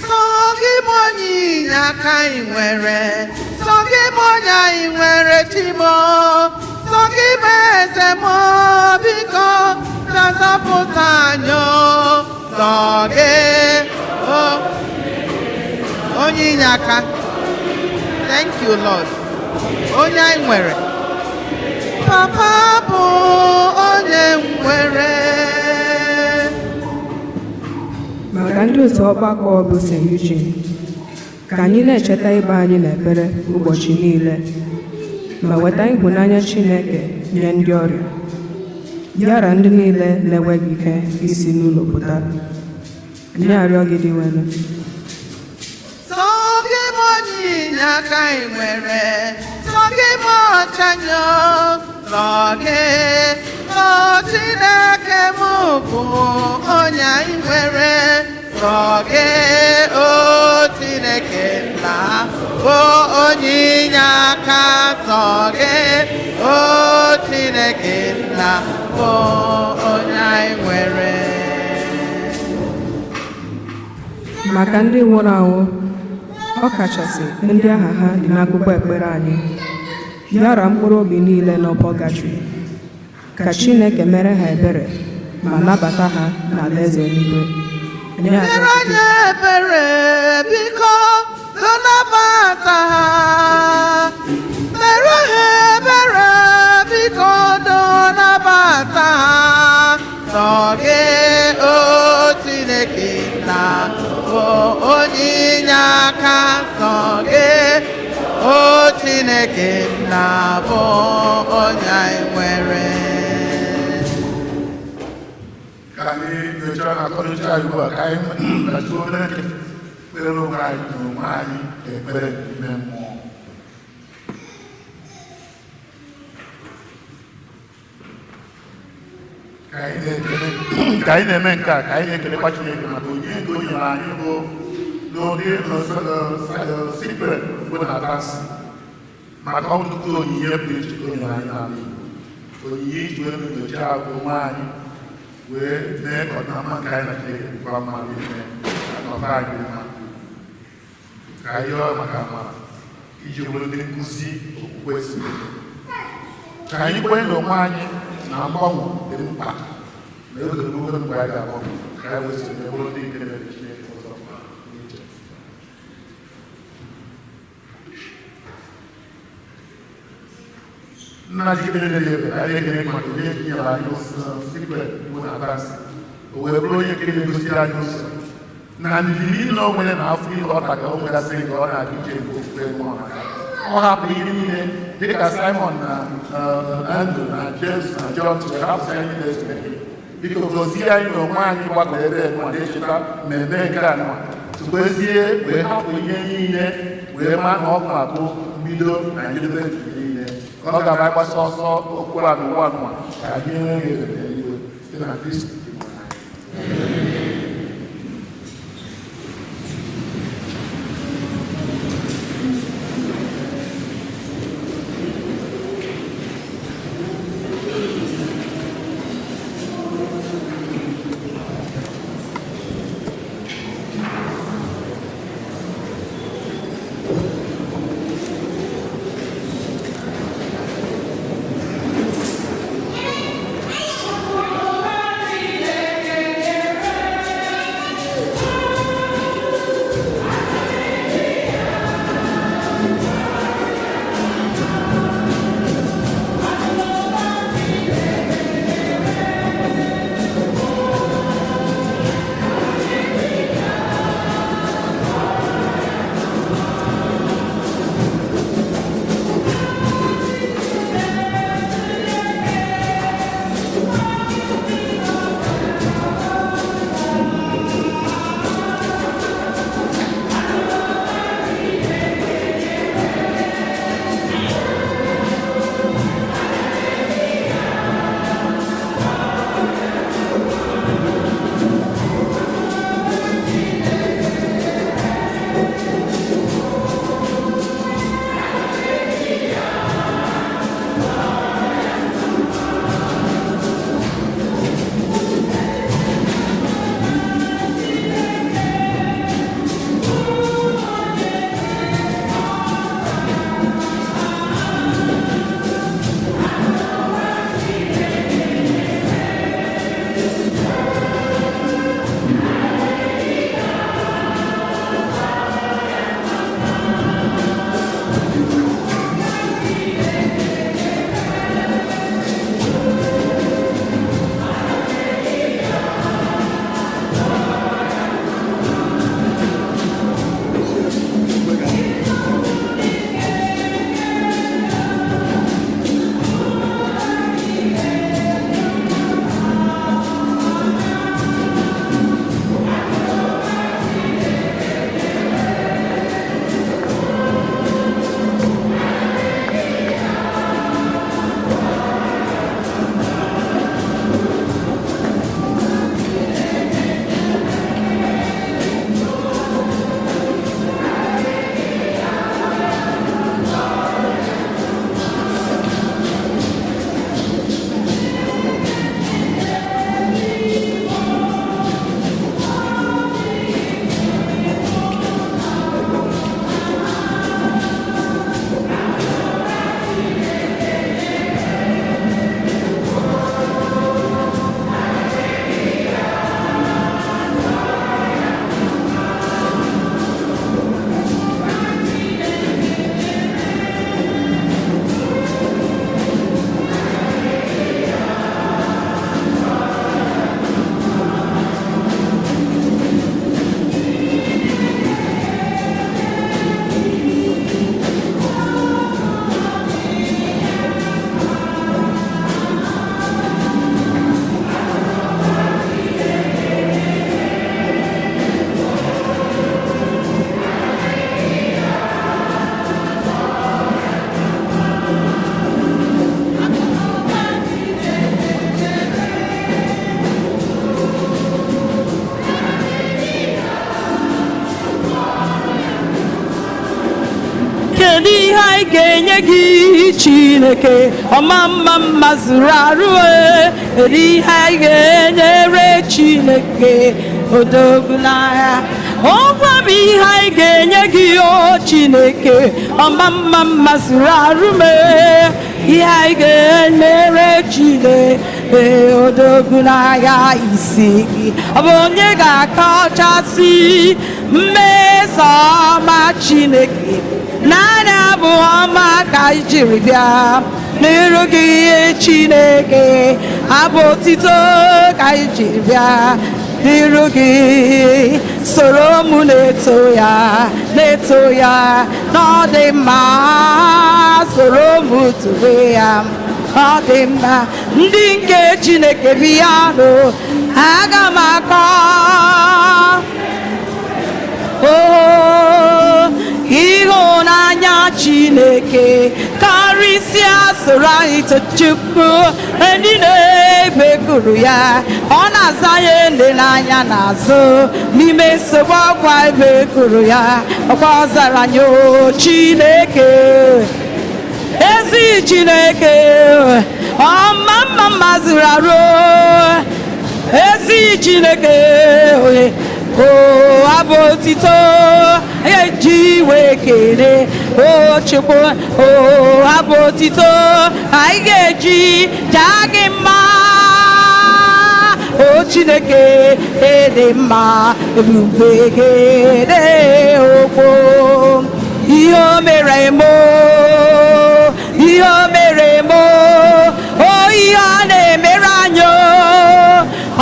Sọ gị bụ onye inye aka anyị nwere, sọ gị bụ onye anyị nwere Chimo, sọ gị bụ eze m, biko na-azọpụta anyị o. Sọ gị, o onye inye aka. Thank you, Lord. Onye anyị nwere. Papa bụ onye nwere. Maka ndị otu ọgbakọ bụ St. Eugene, ka anyị na-echeta ibe anyị n'ekpere ụbọchị niile ma weta ịhụnanya Chineke nye ndị ọrịa, yara ndị niile na-enweghị ike isi n'ụlọ pụta. Anyị arịọ gị, Dinwenụ. Sọ gị bụ onye inye aka anyị nwere, sọ gị bụ ọchanyọ, sọ gị Sọ Chineke m bụ onye anyị nwere. Sọ gị o Chineke nna bụ onye inye aka. Sọ gị o Chineke nna bụ onye anyị nwere. Maka ndị nwụrụ anwụ, ọ kachasị ndị aha ha dị n'akwụkwọ ekpere anyị, yara mkpụrụ obi niile nọ pọgatrị, ka Chineke mere ha ebere ma nabata ha n'alaeze eluigwe. Nye Mere ada anyị ebere biko donabata ha. Mere ha ebere biko donabata ha. Sọ gị o Chineke na bụ onye inye aka. Sọ gị o Chineke na bụ onye anyị nwere. Ka anyị nyochaa na akọnuche anyị ugbu a, ka anyị gbajuo obere nkịtị kpere onwe anyị na onwe anyị ekpere ime mmụọ. Ka anyị na-ekele, ka anyị na-eme nke a, ka anyị na-ekelekwa Chineke maka onyinye nke o nyere anyị bụ n'ụdị sikret bụ na atasị, maka ọtụtụ onyinye pụrụ iche o nyere anyị n'ala Igbo, onyinye iji wee nyochaa onwe anyị wee mee ka ọdịmma nke anyị na Chineke dịkwa mma n'ime ka anyị dị mma. Ka anyị yọọ maka amara iji bụrụ ndị nkụzi okwukwe siri ike. Ka anyị kwenye n'onwe anyị na mgbanwe dị mkpa na oge ruo mgbe anyị ga-agbanwe ka anyị wee sonye bụrụ ndị nke mere Chineke ụzọ n'iche. Nna jikere dị ebe anyị ekele gị maka onye nyere anyị sikret bụ na atasị, o wee bụrụ onye nke na-egosi anyị ụzọ na ndidi niile o nwere na afọ ile ọta ka o nwegasịrị ka ọ na-aga ije nke okwukwe mmụọ maka ọ hapụrụ ihe niile dịka Simon na Andrew na James na John wee hapụsị anyị niile esonye. Biko gọzie anyị na onwe anyị gbakọrọ ebe nwa na-echeta mmemme nke a nwa tukwezie wee hapụ ihe niile wee maa na ọ bụ abụ mbido na njedebe nke niile, ka ọ ga-abụ gbasa ọsọ okwu a n'ụwa nwa ka anyị nwee ebe n'eluigwe site na Kristi. Chineke. Kedu ihe anyị ga-enye gị Chineke ọma mma mma zuru arụ e? Kedu ihe anyị ga-enyere Chineke odogwu n'agha? Ọgwa m ihe anyị ga-enye gị o Chineke ọma mma mma zuru arụ m e. Ihe anyị ga-emere Chineke odogwu n'agha isi gị ọ bụ onye ga-akọchasị mmeso ọma Chineke naanị abụ ọma ka anyị jiri bịa n'iru gị Chineke abụ otito ka anyị jiri bịa n'iru gị soro m na-eto ya na-eto ya na ọ dị mma soro m tobe ya ọ dị mma ndị nke Chineke bịanụ aga m akọ oh ịhụnanya Chineke karịsịa soro anyị tochukwu ndị na-ebekwuru ya ọ na-aza ya ele n'anya n'azụ n'ime nsogbu ọkwa ebekwuru ya ọkwa ọ zara anyị o Chineke ezi Chineke ọma mma mma zuru arụ ezi Chineke onye o abụ otito eji wee kele o Chukwu o abụ otito anyị ga-eji jaa gị mma o Chineke ịdị mma ebube gị dị okwu ihe o mere m ihe o mere m o ihe ọ na-emere anyị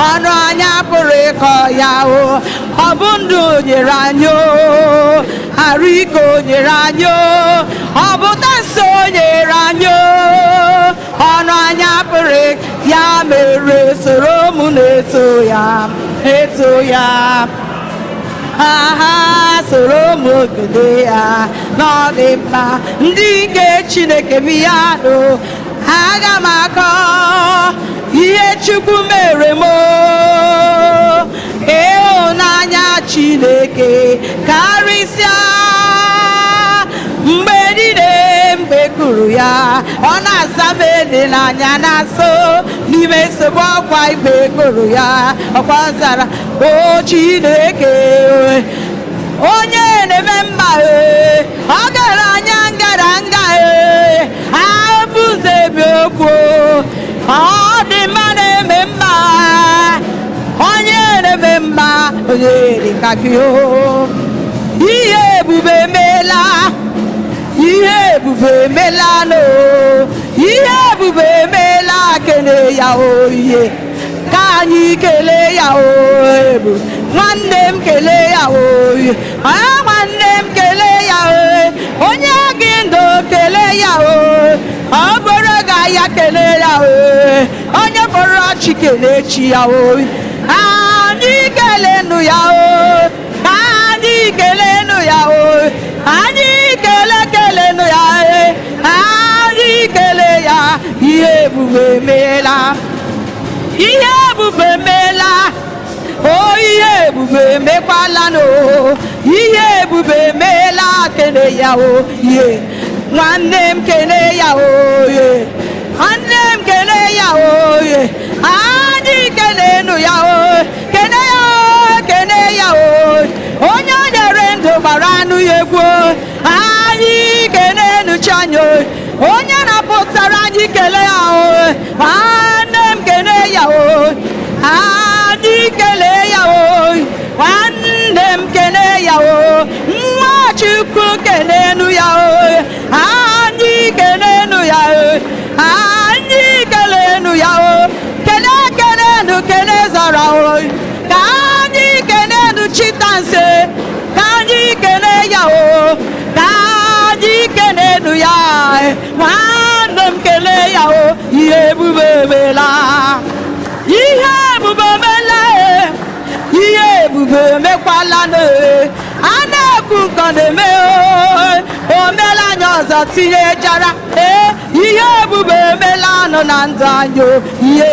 ọnụ anya pụrụ ịkọ ya o ọ bụ ndụ nyere anyị o arụ ike o nyere anyị o ọ bụ nso nyere anyị o ọnụ anya pụrụ ya mere soro m na-eto ya eto ya aha soro m ogede ya na ọ dị mma ndị nke Chineke bịanụ aga m akọ ihe Chukwu mere m ịhụnanya Chineke karịsịa mgbe niile mgbe kwuru ya ọ na-aza m ele n'anya na-asọ n'ime nsogbu ọkwa igbe kwuru ya ọkwa zara o Chineke onye na-eme mma ee ọ gara anya ngara nga ee abụze bi okwu ọ dị mma na-eme mma onye na-eme mma onye dị ka gị o ihe ebube meela ihe ebube emela no ihe ebube emela kele ya o ihe ka anyị kelee ya o ebu nwanne m kelee ya o nwanne m kelee ya o onye gị ndụ kelee ya o ọ bụrụ ga ya kelee ya o onye bụrụ ọchị kelee chi ya o anyị kelenu ya o anyị kelenu ya o anyị kele kelenu ya e anyị kele ya ihe ebube emeela ihe ebube emeela o ihe ebube emekwala no ihe ebube emeela kele ya o ihe nwanne m kele ya o ihe nwanne m kele ya o ihe anyị kelenu ya o kele ya o kele ya o onye nyere ndụ gbara anụ ya egwu anyị kelenu chi anyị o onye napụtara anyị kele ya o nwanne m kele ya o anyị kele ya o nwanne m kele ya o nwa Chukwu kelenu ya o anyị kelenu ya o anyị kelenu ya o kele kelenu kele zara o ka anyị kelenu chitanse ka anyị kele ya o ka anyị kelenu ya nwanne m kele ya o ihe ebube emela ihe ebube emela e ihe ebube emekwala na a na-ekwu nkọ na-eme o omela anyị ọzọ tinyechara ee ihe ebube emela nọ na ndụ anyị o ihe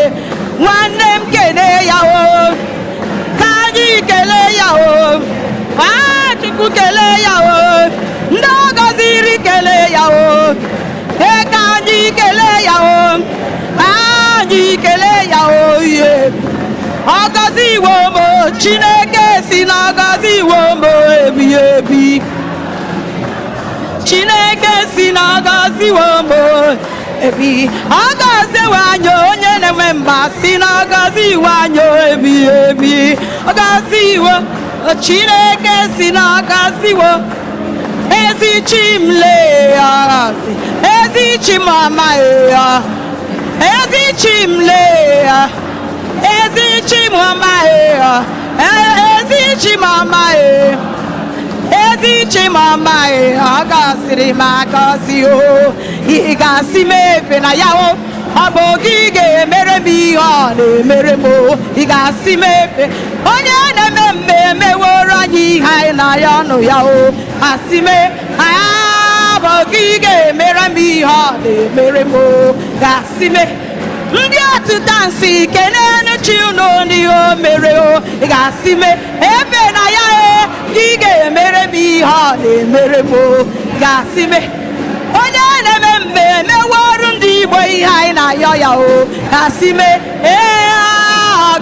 nwanne m kele ya o ka anyị kelee ya o Chukwu kelee ya o ndị ọ gọziri. Ee, ka anyị kelee ya o, anyị kelee ya o. Ihe ọ gọziwo m, Chineke si na ọ gọziwo m ebighị ebi. Chineke si na ọ gọziwo m ebi, ọ gọziwo anyị. Onye na-enwe mba si na ọ gọziwo anyị ebighị ebi. Ọ gọziwo, Chineke si na ọ gọziwo. Ezi chi m lee ọgọzi, ezi chi m amaghị ya, ezi chi m lee ya, ezi chi m amaghị ya, ezi chi m amaghị, ezi chi m amaghị. Ọ gọziri m agọzi o, ị ga-asị m efe na ya o. Ọ bụ gị ga-emere m ihe ọ na-emere m o, ị ga-asị m efe. Onye na-eme mmemme woro anyị ihe anyị na ya ọnụ ya o, asị m bụ gị ga-emere m ihe ọ na-emere m o, ga-asị m. Ndị otu dansị, kenenu chi unu n'ihe o mere o. Ị ga-asị m efe na ya e, gị ga-emere m ihe ọ na-emere m o, ga-asị m. Onye na-eme mmemme weru ndị Igbo ihe anyị na-ayọ ya o, ga-asị m ee,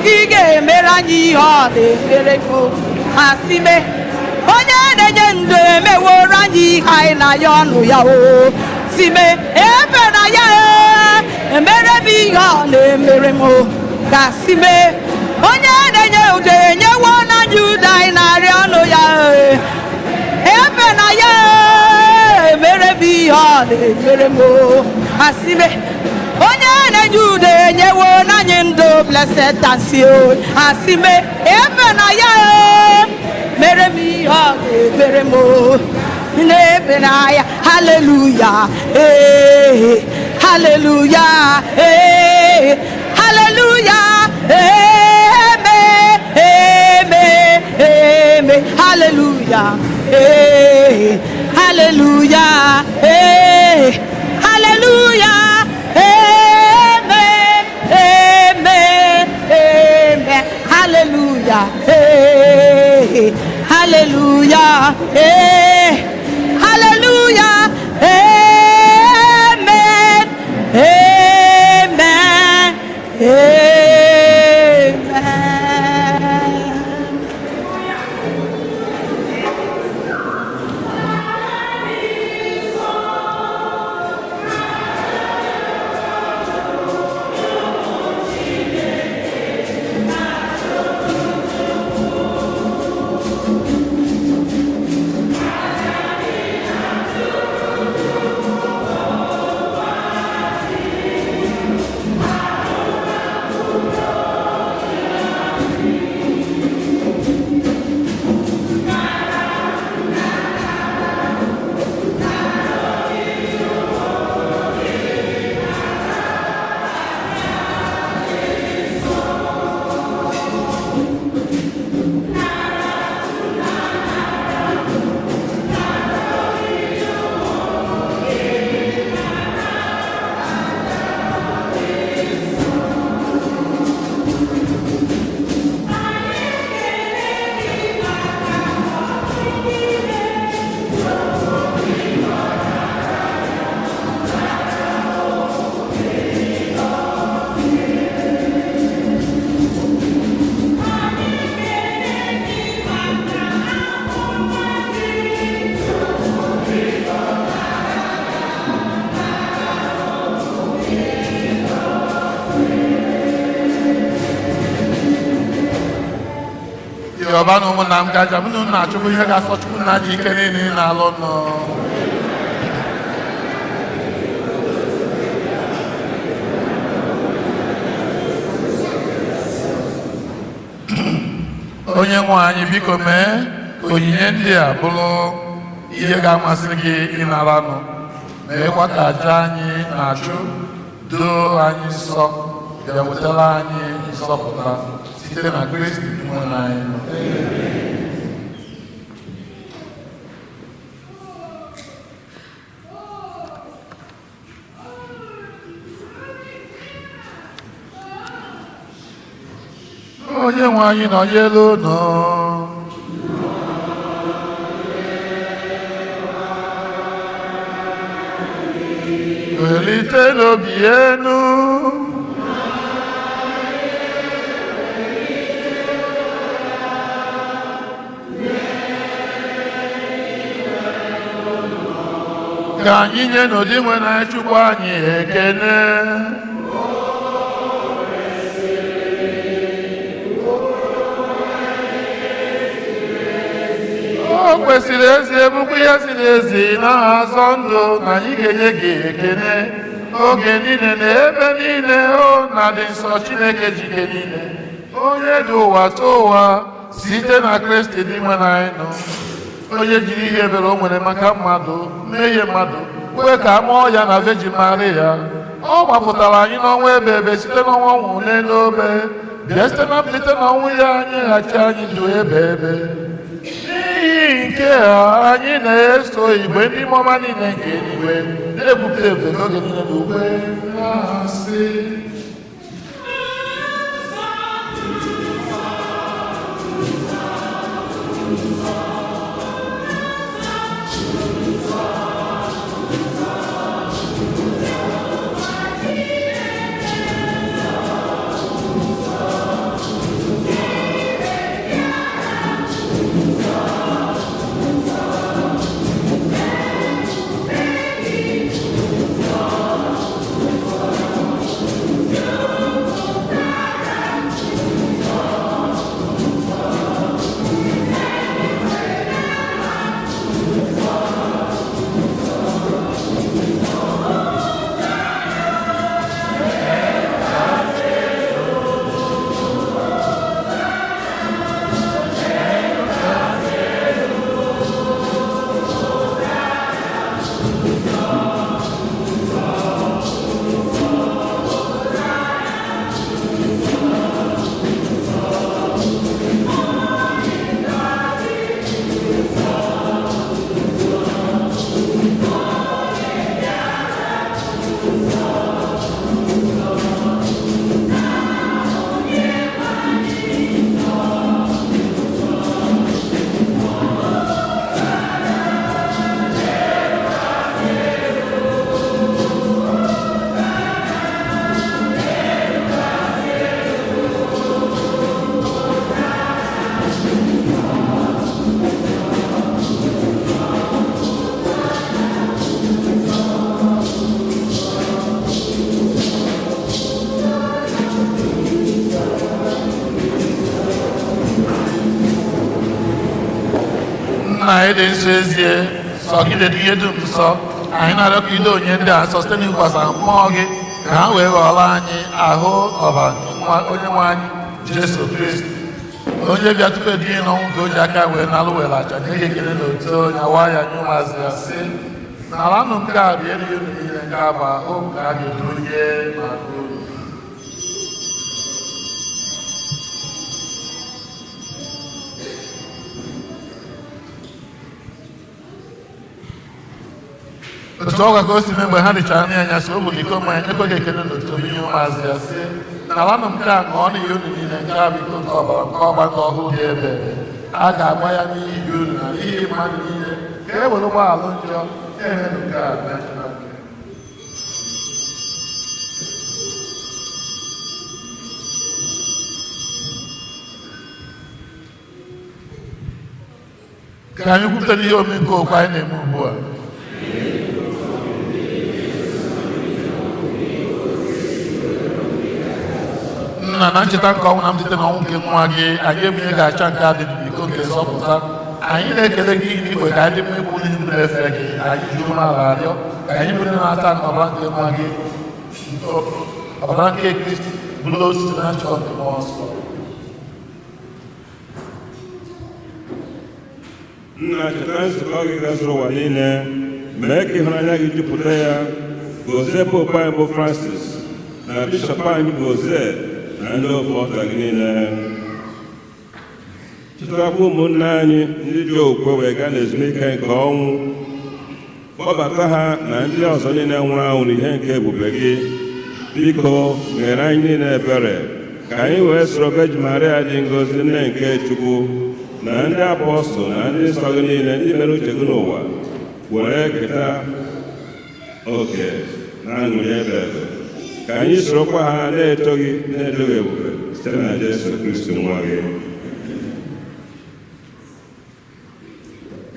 gị ga-emere anyị ihe ọ na-emere m o, asị m. Onye na-enye ndụ emeworo anyị ihe anyị na-ayọ ọnụ ya o, si me efe na ya e, emere m ihe ọ na-emere m o, ga-asị me. Onye na-enye udo enyewo n'anya udo anyị na-arịọ ọnụ ya e, efe na ya e, emere m ihe ọ na-emere m o, asị me. Onye na-enye udo enyewo n'anyị ndụ. Blessed dancing o, asị me efe na ya e, mere m ihe ọ ga-emere m o, na-efe na ya. Haleluya ee, haleluya ee, haleluya, amen, amen, amen. Haleluya ee, haleluya ee, haleluya, amen, amen, amen. Haleluya ee, haleluya ee, haleluya, amen, amen, amen. Yọba na ụmụnna m gaja m na unu na-achụkwu ihe ga-asọ Chukwu nna ji ike niile ị na-alụ nụ. Onye nwe anyị, biko mee ka onyinye ndị a bụrụ ihe ga-amasị gị ịnaranụ, meekwa ka aja anyị na-achụ doo anyị nsọ, bịa wetara anyị nzọpụta site na Kristi nwe anyị. Onye nwe anyị nọnyere unu. Welite n'obi enu. Ka anyị nye n'ụdị nwere Chukwu anyị ekele. O kwesịrị ezi ebukwa ihe ziri ezi na-azọ ndụ na anyị ga-enye gị ekele oge niile na ebe niile. O na-adị nsọ Chineke jike niile, onye dị ụwa tụ ụwa, site na Kristi dị nwe anyị nọ, onye jiri ihe ebere o nwere maka mmadụ mmehie mmadụ kwee ka a mụọ ya na Virgin Maria. Ọ gbapụtara anyị n'ọnwa ebe ebe site n'ọnwa ọnwụ n'elu obe, bịa site na mbilite n'ọnwụ ya nyeghachi anyị ndụ ebe ebe. N'ihi nke a anyị na-eso igwe ndị mmụọ niile nke eluigwe na-ekwupụta ebube n'oge niile na ukwe na-asị: Nna dị nsọ ezie, sọ gị dedu ihe dum nsọ. Anyị na-arịọ ka ido onye ndị a nsọ site n'ịkwasa mmụọ gị ka ha wee ghọrọ anyị ahụ ọbara onye nwe anyị Jesu Kristi, onye bịa tupu edinye n'ọnwụ ka o ji aka wee nalụ were aja nye gị ekele na otu nyawa ya nye ụmụazị ya sị: naranụ nke a bịa erighị unu niile, nke a bụ ahụ m ka a ga-edonye maka unu. Otu ọ ka o si mee mgbe ha richara nri anyasị, o buru iko mmanya nyekwa gị ekele na otu nye ụmụazị ya sị: naranụ nke a ṅụọ n'ihi unu niile, nke a bụ iko nke ọbara nke ọgba nke ọhụụ dị ebe a ga-agba ya n'ihi unu na n'ihi mmadụ niile ka e were ụgbọala njọ na-emenụ nke a na ncheta nke. Ka anyị kwupụtara ihe omimi nke okwu anyị na-eme ugbu a. Nna, na ncheta nke ọnwụ na mbilite n'ọnwụ nke nwa gị, anyị ebunye ga-acha nke a dị n'iko nke nzọpụta. Anyị na-ekele gị n'ikwe ka anyị dị mma ikwu n'ihu na-efe gị. Anyị ji umeala arịọ ka anyị bụrụ na-ata ọbara nke nwa gị, ọbara nke Kristi, bụrụ osisi na nchọ nke Mmụọ Nsọ. Nna, cheta nzukọ gị gazuru ụwa niile, mee ka ịhụnanya gị jupụta ya. Gozie Popu anyị bụ Francis na bishọp anyị bụ Oze na ndị ofe ọta gị niile. Chetakwa ụmụnne anyị ndị ji okwukwe wee gaa n'ezumike nke ọnwụ, kpọbata ha na ndị ọzọ niile nwụrụ anwụ n'ihe nke ebube gị. Biko mere anyị niile ebere ka anyị wee soro Virgin Maria dị ngọzi, nne nke Chukwu, na ndị apọstụl na ndị nsọ gị niile ndị mere uche gị n'ụwa, were keta oke Na aṅụrị ebe ebe, ka anyị sorokwa ha na-eto gị, na-eto gị ebube site na Jesu Kristi nwa gị.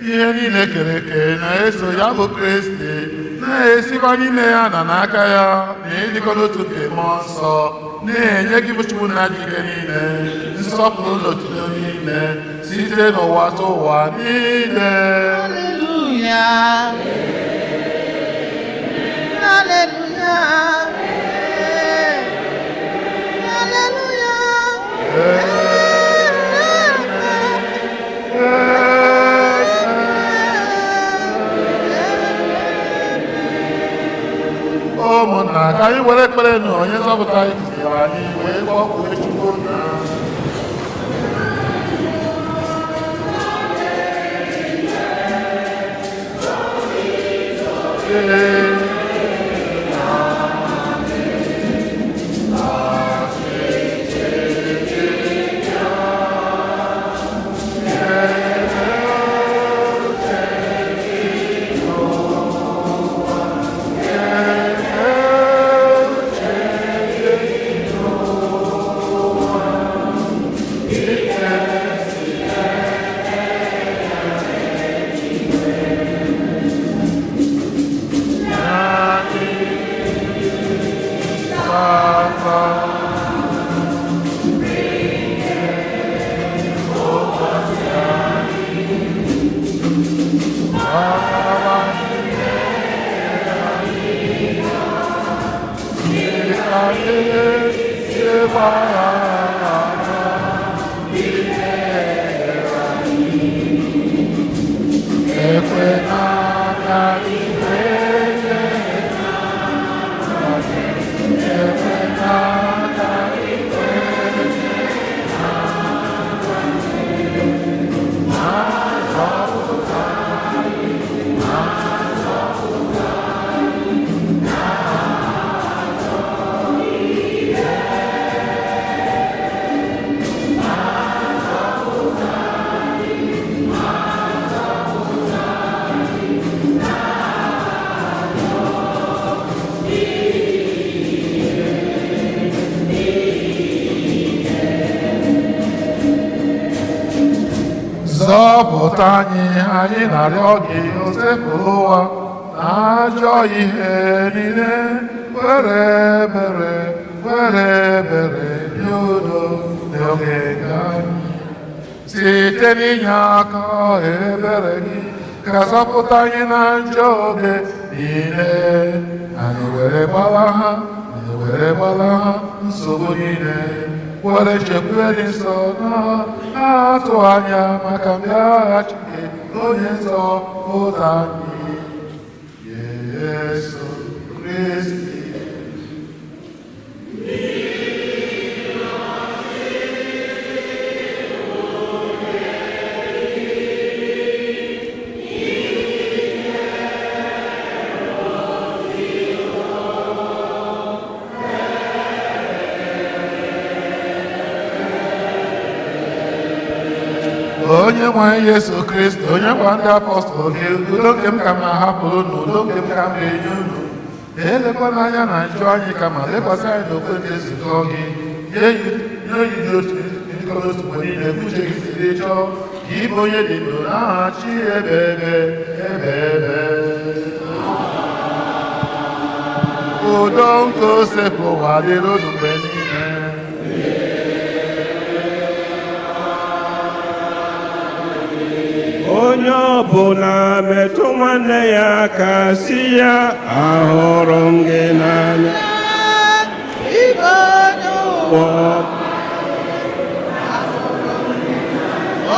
Ihe niile kere eke na-eso ya bụ Kristi, na-esikwa n'ime ya na n'aka ya na ịdịkọ n'otu nke Mmụọ Nsọ, na-enye gị bụ Chukwu na ike niile nsọpụrụ na otuto niile site n'ụwa tụ ụwa niile. Hallelujah. Hallelujah. Hallelujah. Ụmụnna, ka anyị were ekpere na onye nzọpụta anyị kụziere anyị wee kpọkuo Chukwu na Ee. Zọpụta anyị, anyị na-arịọ gị, osepụrụ ụwa na ajọ ihe niile, were ebere, were ebere nye udo n'oge nke anyị. Site n'inye aka ebere gị, ka zọpụta anyị na njọ oge niile, anyị were gbalaha, anyị were gbalaha nsogbu niile, were chekwube dị nsọ na-atụ anya maka mbịaghachi nke onye nzọpụta anyị, Jesu Kristi. Onye nwe anyị Yesu Kristi, onye gwa ndị apọstụl gị, udo nke m ka m na-ahapụrụ unu, udo nke m ka m na-enye unu, elekwana anya na njọ anyị, kama lekwasị anyị n'okwe nke nzukọ gị, nye oyiyi otu ndịkọ n'otu mgbe niile, uche gị siri chọọ ka ịbụ onye dị ndụ n'aha chi ebe ebe ebe ebe. Udo nke osepụ ụwa dịrị unu mgbe niile. Onye ọbụla metụ nwanne ya aka si ya, ahụrụ m gị n'anya. Ibe onye ụwa,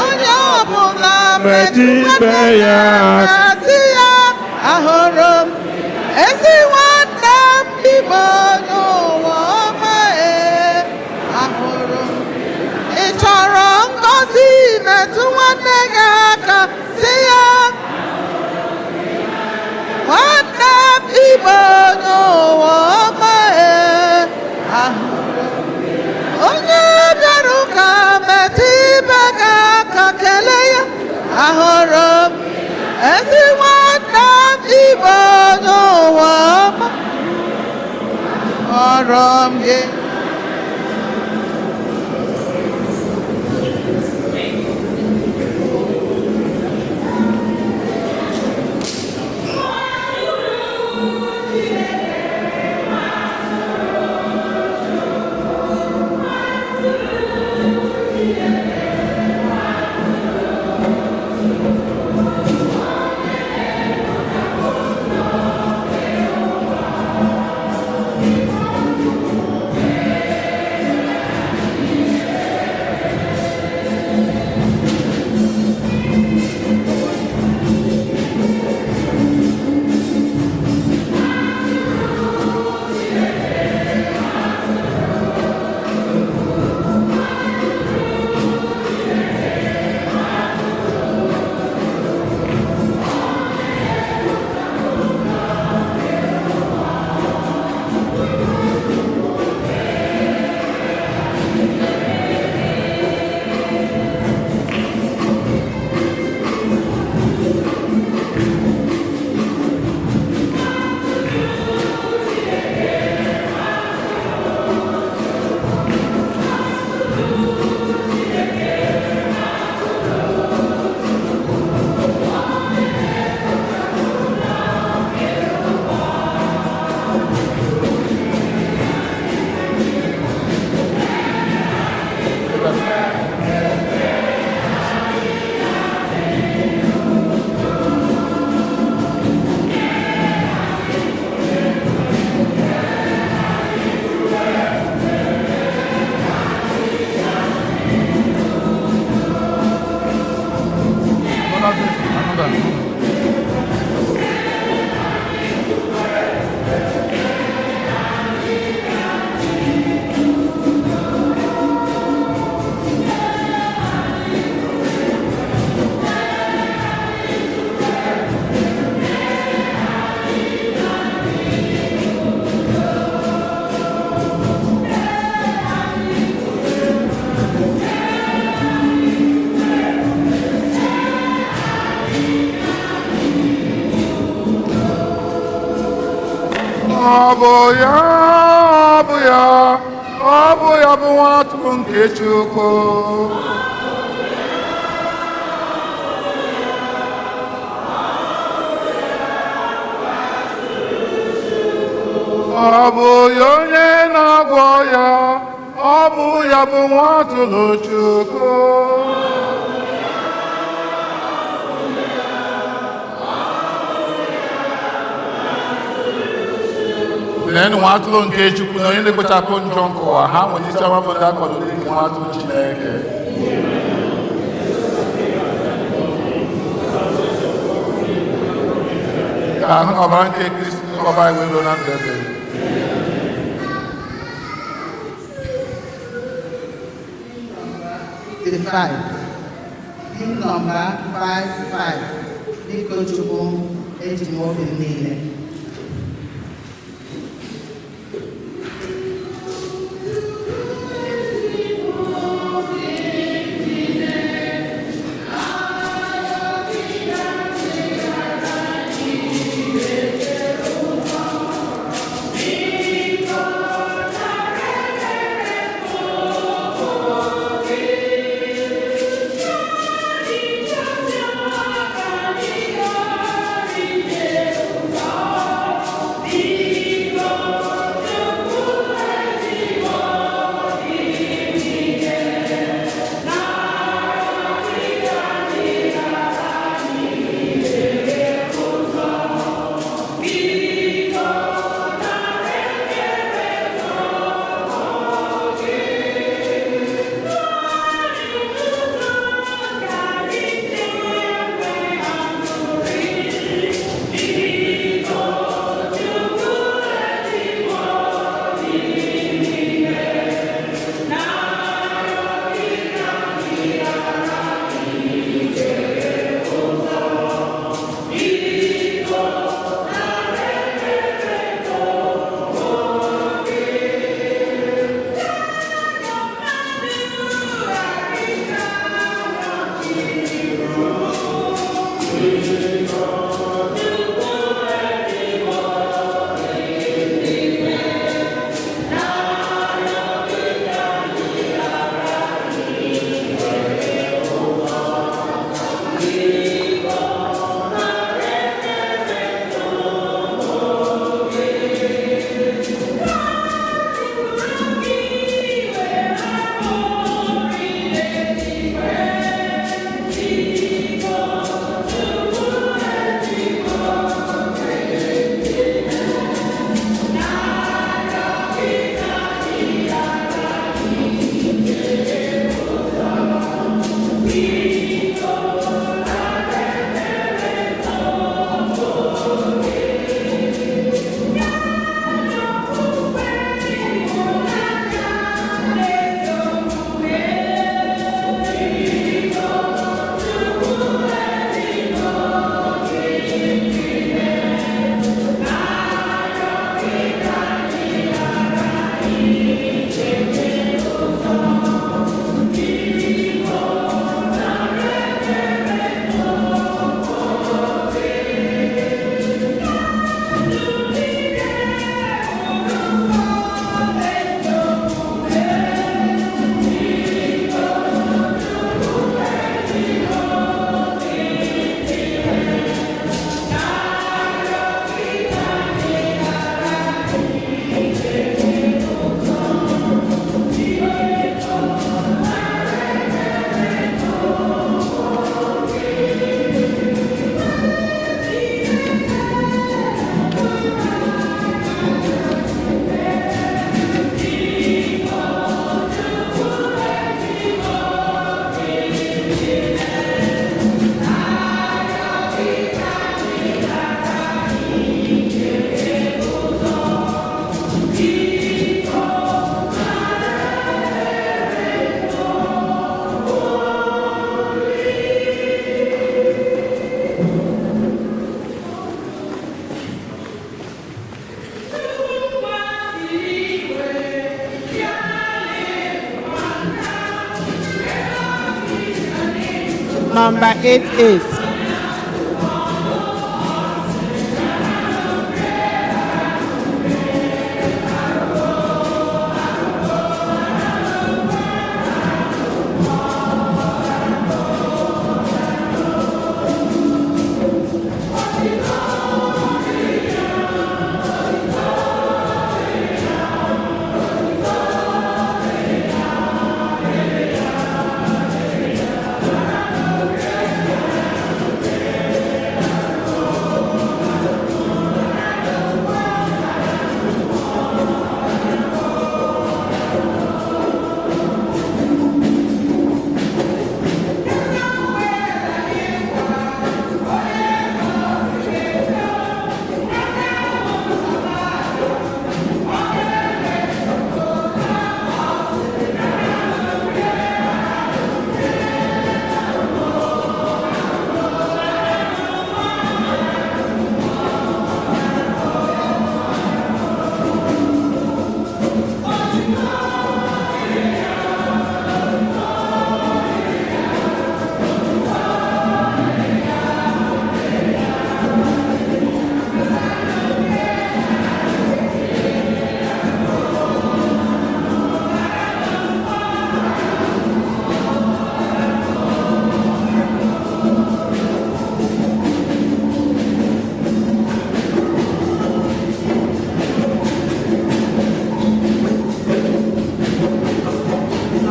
onye ọbụla Metụ ibe ya aka. si ya, ahụrụ m ezi nwanne m, ibe onye ụwa ọma, ee, ahụrụ m. Ị chọrọ ngọzi, metụ nwanne gị aka si ya, nwanne m, ibe onye ụwa ọma, ee, ahụrụ m. Onye bịara ụka, metụ ibe gị aka kelee ya, ahụrụ m ezi nwanne m, ibe onye ụwa ọma. Ahụrụ m gị. Ọ bụ ya, ọ bụ ya, ọ bụ ya bụ nwa atụrụ nke Chukwu. Ọ bụ ya onye na-agwọ ya, ọ bụ ya bụ nwa atụrụ Chukwu. Leenụ nwa atụrụ nke Chukwu na onye na-ekpochapụ njọ nke ụwa. Ha nwere isi ọma bụ ndị akwadoro dịka nwa atụrụ Chineke. Ka ahụ na ọbara nke Kristi ọba anyị wee ruo na ndụ ebighị. Five. Hymn number 55. Biko Chukwu, eji m obi m niile. Oh. Number 88.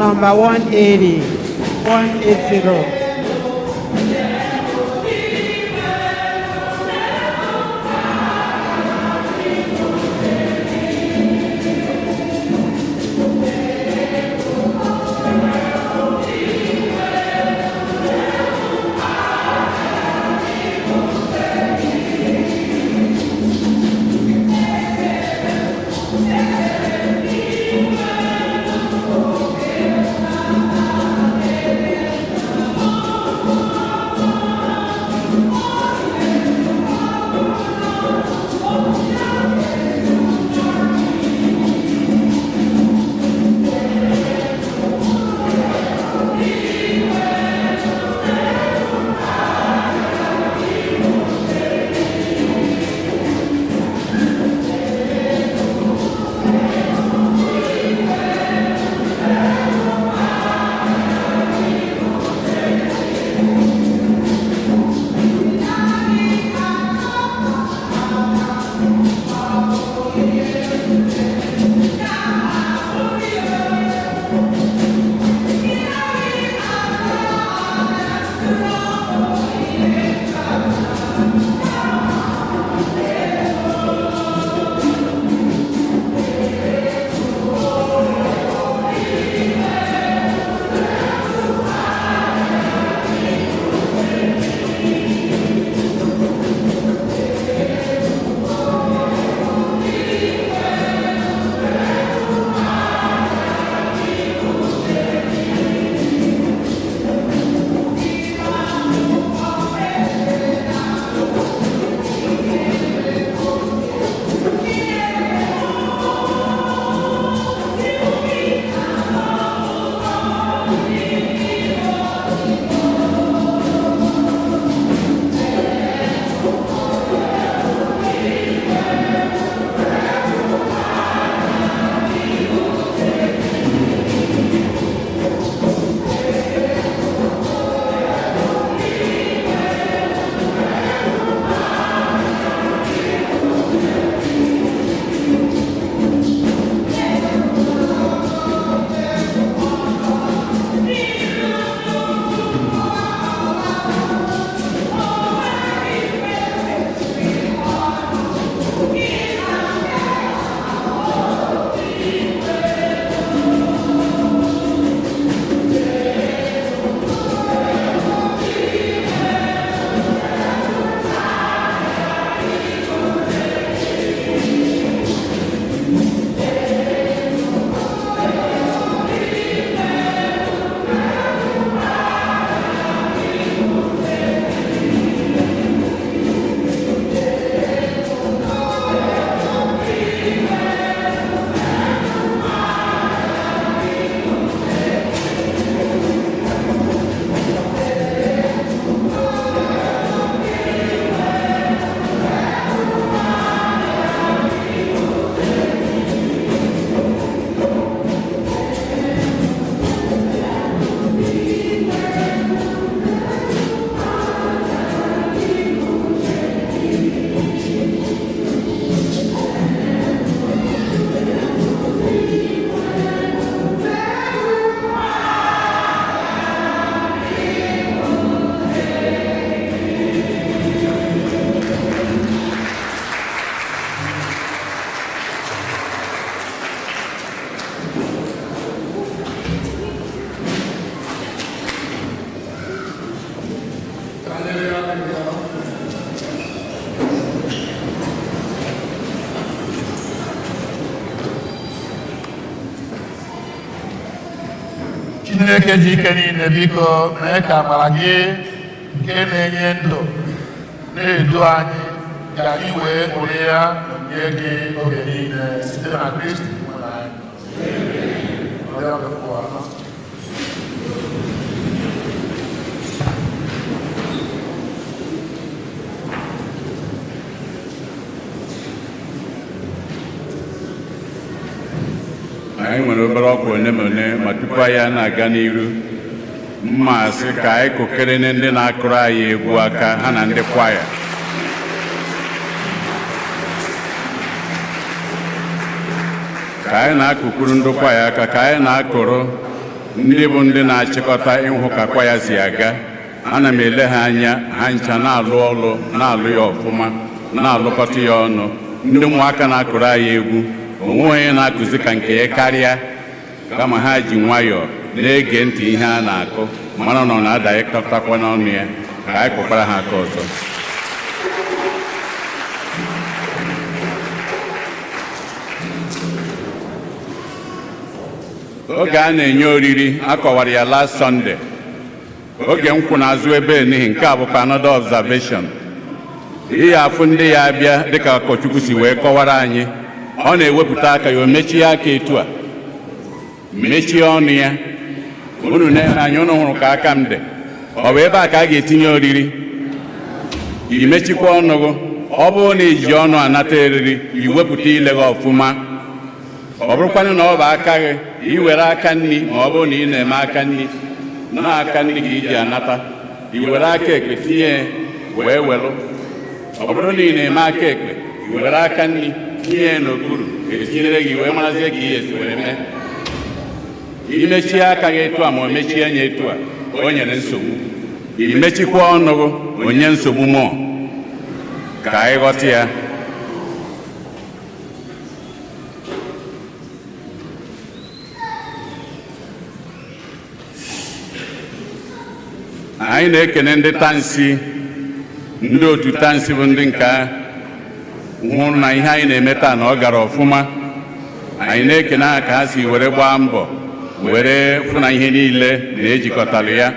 Number 180, 180. Chineke ji ike niile, biko mee ka amara gị nke na-enye ndụ na-edu anyị, ka anyị wee ṅụrịa onyinye gị oge niile site na Kristi nwe anyị. Ọ ya bụ ụwa. Anyị nwere obere ọkwa ole ma ole, ma tupu anyị a na-aga n'iru, mma asị ka anyị kụkere ndị na-akụrụ anyị egwu aka, ha na ndị kwaya. Ka anyị na-akụkwuru ndị kwaya aka, ka anyị na-akụrụ ndị bụ ndị na-achịkọta ịhụ ka kwaya si aga. Ana m ele ha anya, ha ncha na-alụ ọlụ, na-alụ ya ọfụma, na-alụkọta ya ọnụ. Ndị ụmụaka na-akụrụ anyị egwu, onwe onye na-akụzi ka nke ya karịa, kama ha ji nwayọọ na-ege ntị ihe a na-akụ, mara na ọ na-adaghịkọtakwa n'ọnụ ya. Ka anyị kụkwara ha aka ọzọ. Oge a na-enye oriri, a kọwara ya last Sunday. Oge m kwụ n'azụ ebe n'ihi nke a bụkwa another observation. Ihe afụ ndị ya abịa, dịka ụkọchukwu si wee kọwara anyị, ọ na-ewepụta aka ya, o mechie aka etu a, mechie ọnụ ya. Unu na-ene anya, unu hụrụ ka aka m dị. Ọ bụ ebe a ka a ga-etinye oriri? Imechikwa ọnụ gị. Ọ bụrụ na iji ọnụ anata eriri, iwepụta ile gị ọfụma. Ọ bụrụkwanụ na ọ bụ aka gị, iwere aka nri, ma ọ bụrụ na ị na-eme aka nri, na aka nri ka iji anata, i were aka ekpe tinye wee welụ. Ọ bụrụ na ị na-eme aka ekpe, i were aka nri tinye ya n'okpuru, etinyere gị, wee marazie ka ihe esi were mee. Imechie aka gị etu a, ma o mechie ya etu a, o nyere nsogbu. Imechikwa ọnụ gị, onye nsogbu mmụọ. Ka anyị ghọta ya. Anyị na-ekene ndị tansi, ndị otu tansi bụ ndị nke hụrụ na ihe anyị na-eme taa na ọ gara ọfụma. Anyị na-ekene ha ka ha si were gbaa mbọ were fụ na ihe niile na-ejikọtara ya.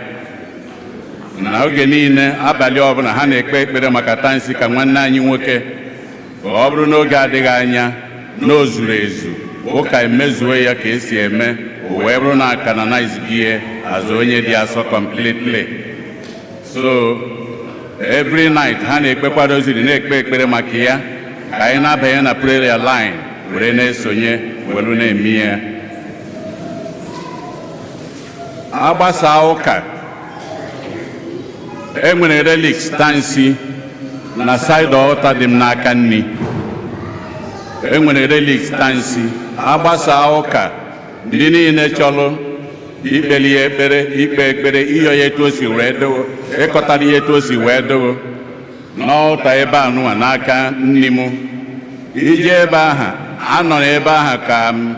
Na oge niile, abalị ọbụla, ha na-ekpe ekpere maka tansi, ka nwanne anyị nwoke, ka ọ bụrụ n'oge adịghị anya na o zuru ezu, ụka emezuo ya ka esi eme, o wee bụrụ na canonize gị as onye dị asọ completely. So every night ha na-ekpekwa rosary, na-ekpe ekpere maka ya. Ka anyị na-abanye na prayer line were na-esonye, were na-eme ya. Agbasa ụka, e nwere relics tansi na side altar dị m n'aka nri. E nwere relics tansi. Agbasa ụka, ndị niile chọrọ ikpeli ya ekpere, ikpe ekpere, ịyọ ya etu o si wee dogo, ịkọtara ya etu o si wee dogo n'ọlta ebe a nụwa n'aka nri m. Ije ebe ahụ anọ n'ebe ahụ ka m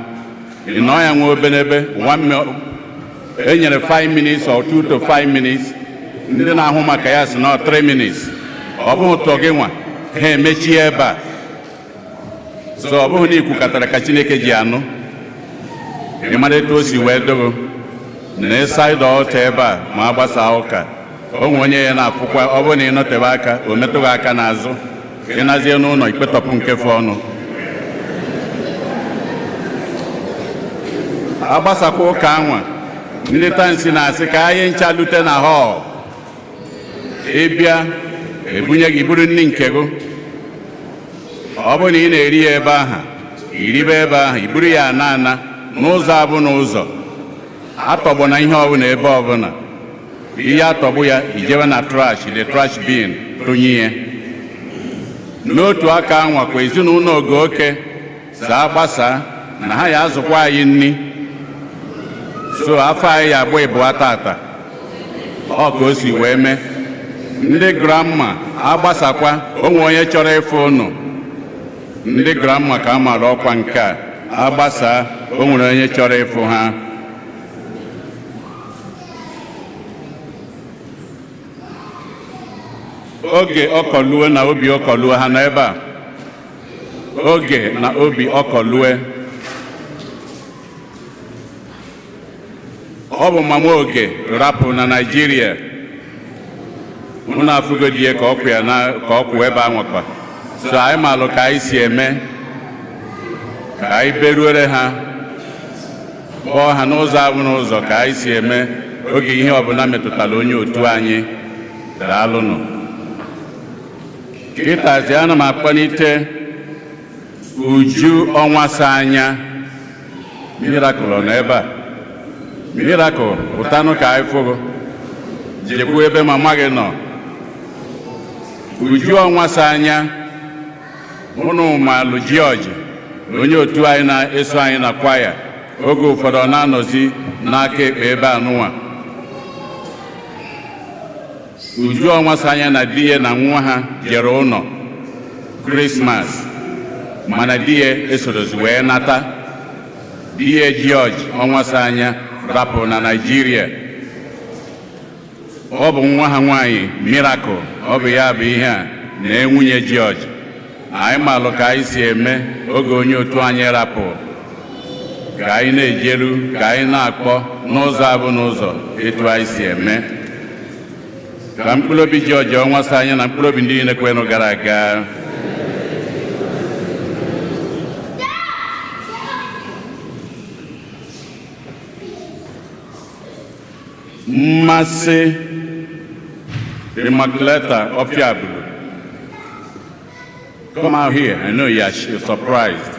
ị nọ ya nwa obere ebe e nyere 5 minutes or 2 to 5 minutes. Ndị na-ahụ maka ya si na 3 minutes. Ọ bụghị ụtọ gị nwa ha emechie ebe a. So ọ bụghị na ikwukọtara ka Chineke ji anụ. Ị mara etu o si wee dogo na side altar ebe a. Ma a gbasaa ụka, o nwe onye ya na-afụkwa. Ọ bụrụ na ị nọtebe aka, o metụghị aka n'azụ, ị nazie n'ụlọ ikpetọpụ nkefe ọnụ. Agbasakwa ụka anwa, ndị tansi na-asị ka anyị ncha lute na hall. Ịbịa, ebunye gị buru nri nke gị. Ọ bụrụ na ị na-eri ya ebe ahụ, iribe ebe ahụ, iburu ya ana ana n'ụzọ abụ n'ụzọ. Atọgbọ na ihe ọbụla ebe ọbụla. Ihe atọgbụ ya, ijewe na trash, the trash bin, tụnye ya. N'otu aka anwakwa, ezinụlọ Ogoke saa gbasaa na ha ya azụkwa anyị nri. So afọ anyị ya agba ịbụa tata. Ọ ka o si wee mee. Ndị grandma, agbasakwa, onwe onye chọrọ ịfụ ụnụ. Ndị grandma ka a mara ọkwa nke a. Agbasa, o nwere onye chọrọ ịfụ ha. Oge ọkọlue na obi ọkọlue, ha nọ ebe a. Oge na obi ọkọlue, Ọ bụ mama Oge rapụ na Naịjirịa. Unu afụgo di ya ka ọ kwụ ya na ka ọ kwụ ebe anwakwa. So anyị malụ ka anyị si eme ka anyị beruere ha, kpọọ ha n'ụzọ abụ n'ụzọ ka anyị si eme oge ihe ọbụla metụtara onye otu anyị. Daalụnụ. Kịtazi ana m akpọlite Uju Ọnwasa anya. Miracle ọ nọ ebe a? Miracle, pụtanụ ka anyị fụgo. Jekwuo ebe mama gị nọ. Uju Ọnwasa anya, ụnụ malụ George, onye otu anyị na-eso anyị na kwaya. Oge ụfọdụ ọ na-anọzi n'aka ekpe ebe a nụnwa. Uju Ọnwasa anya na di ya na nwa ha jere ụlọ Krismas, mana di ya esorozi wee nata. Di ya George Ọnwasa anya rapụ na Naịjirịa. Ọ bụ nwa ha nwaanyị Miracle, ọ bụ ya bụ ihe a na nwunye George. Anyị malụ ka anyị si eme oge onye otu anyị rapụ, ka anyị na-ejeru, ka anyị na-akpọ n'ụzọ abụ n'ụzọ etu anyị si eme. Ka mkpụrụ obi George Ọnwasa anya na mkpụrụ obi ndị niile kwenụ gara aga. Mmasị Immaculata Ofiabulu, come out here. I know you are surprised.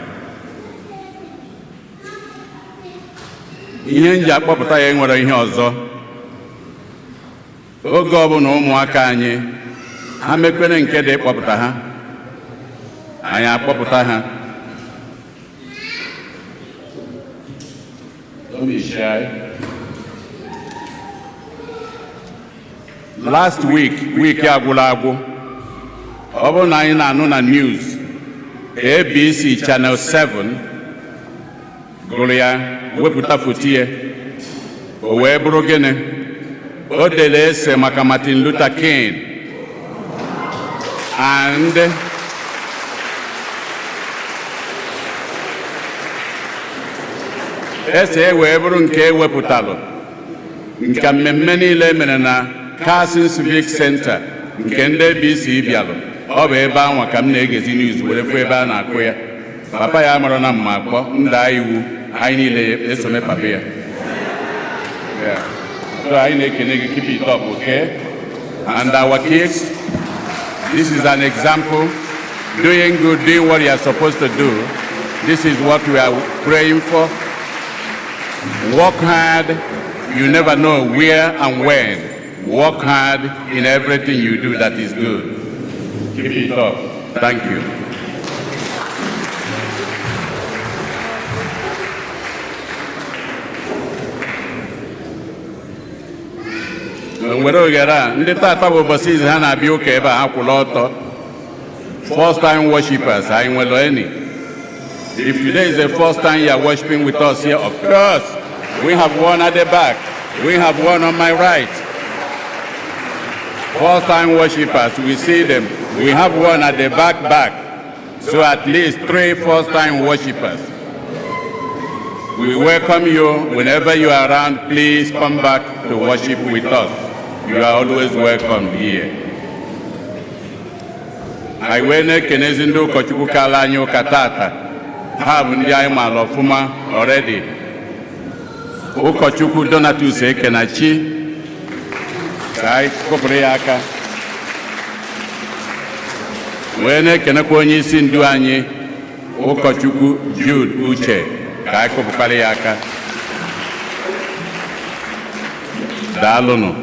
Ihe nji akpọpụta ya enwere ihe ọzọ. Oge ọbụla ụmụaka anyị ha mekwere nke dị ịkpọpụta ha, anyị akpọpụta ha. Don't be shy. Last week, week agwụla agwụ, ọ bụrụ na anyị na-anụ na news, ABC Channel 7 gụrụ ya, wepụta foto ya, o wee bụrụ gịnị? O dere ese maka Martin Luther King and ese wee bụrụ nke ewepụtalụ nke mmemme niile mere na Carson Civic Center nke ndị ABC bịalụ. Ọ bụ ebe anwa ka m na-egezi news were fụ ebe a na-akụ ya. Papa ya mara na mma akpọ nda iwu anyị niile esome papa ya. So anyị na-ekene gị, keep it up, okay? And our kids, this is an example, doing good, doing what you are supposed to do. This is what we are praying for. Work hard. You never know where and when. Work hard in everything you do that is good. Keep it up. Thank you. Nwere oghere a ndị tata bụ ụbọchị izu ha na-abịa ụka ebe a, ha kwụrụ ọtọ. First time worshipers, anyị nwere any? If today is the first time you are worshiping with us here, of course, we have one at the back. We have one on my right. First time worshipers, we see them. We have one at the back. So at least 3 first time worshipers. We welcome you. Whenever you are around, please come back to worship with us. You are always welcome here. Anyị wee na-ekenezi ndị ụkọchukwu kala anyị ụka tata. Ha bụ ndị anyị maara ọfụma already. Ụkọchukwu Donatus Ekenachi, ka anyị kụpụrụ ya aka. Wee na-ekenekwa onye isi ndu anyị, ụkọchukwu Jude Uche, ka anyị kụpụkwara ya aka. Daalụnụ.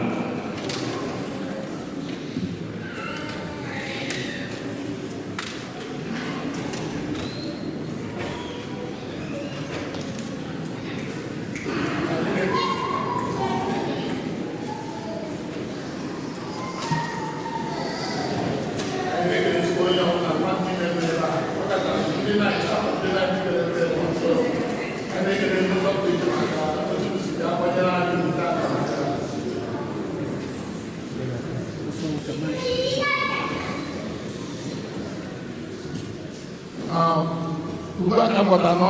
Ugbu a ka m ghọtara na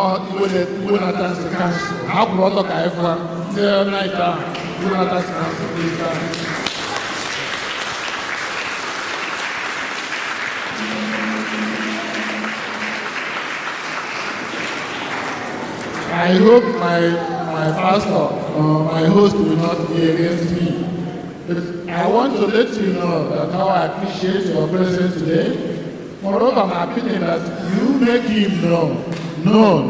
iwe na-ata nsị kansụl ha kwụrụ ọtọ ka anyị fụa. Ndị knight ahụ, ndị na-atasị na nsogbu ahụ. I hope my pastor or my host will not be against me. But I want to let you know that how I appreciate your presence today. Moreover, I'm appealing that you make him known,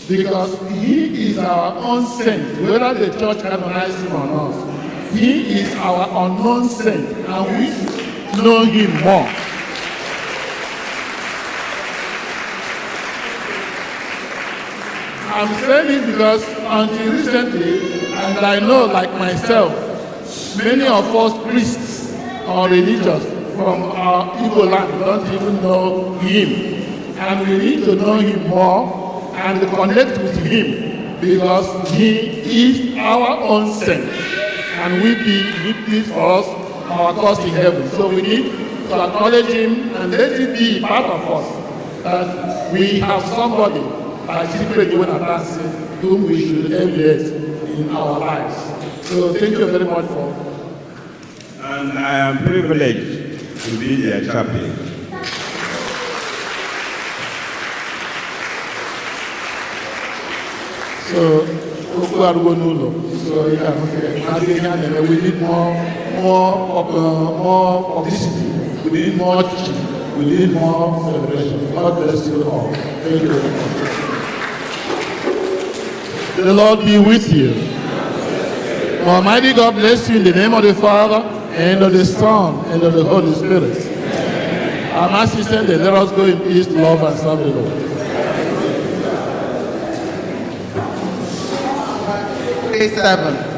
because he is our own saint, whether the church canonizes him or not. He is our unknown saint, and we know him more. I'm saying it because until recently, and I know like myself, many of us priests or religious from our Igbo land don't even know him. And we need to know him more and connect with him because he is our own saint. And we be he pleads for us our cause in heaven. So we need to acknowledge him and let it be part of us that we have somebody like Secret Atansi, whom we should emulate in our lives. So thank you very much for. And I am privileged to be their chaplain. So, okwu arụgo n'ụlọ. So yeah, okay. We need more publicity. We need more teaching. We need more celebration. God bless you all. Thank you very much. The Lord be with you. Almighty God bless you in the name of the Father, and of the Son, and of the Holy Spirit. Our Master said, let us go in peace to love and serve the Lord. 37.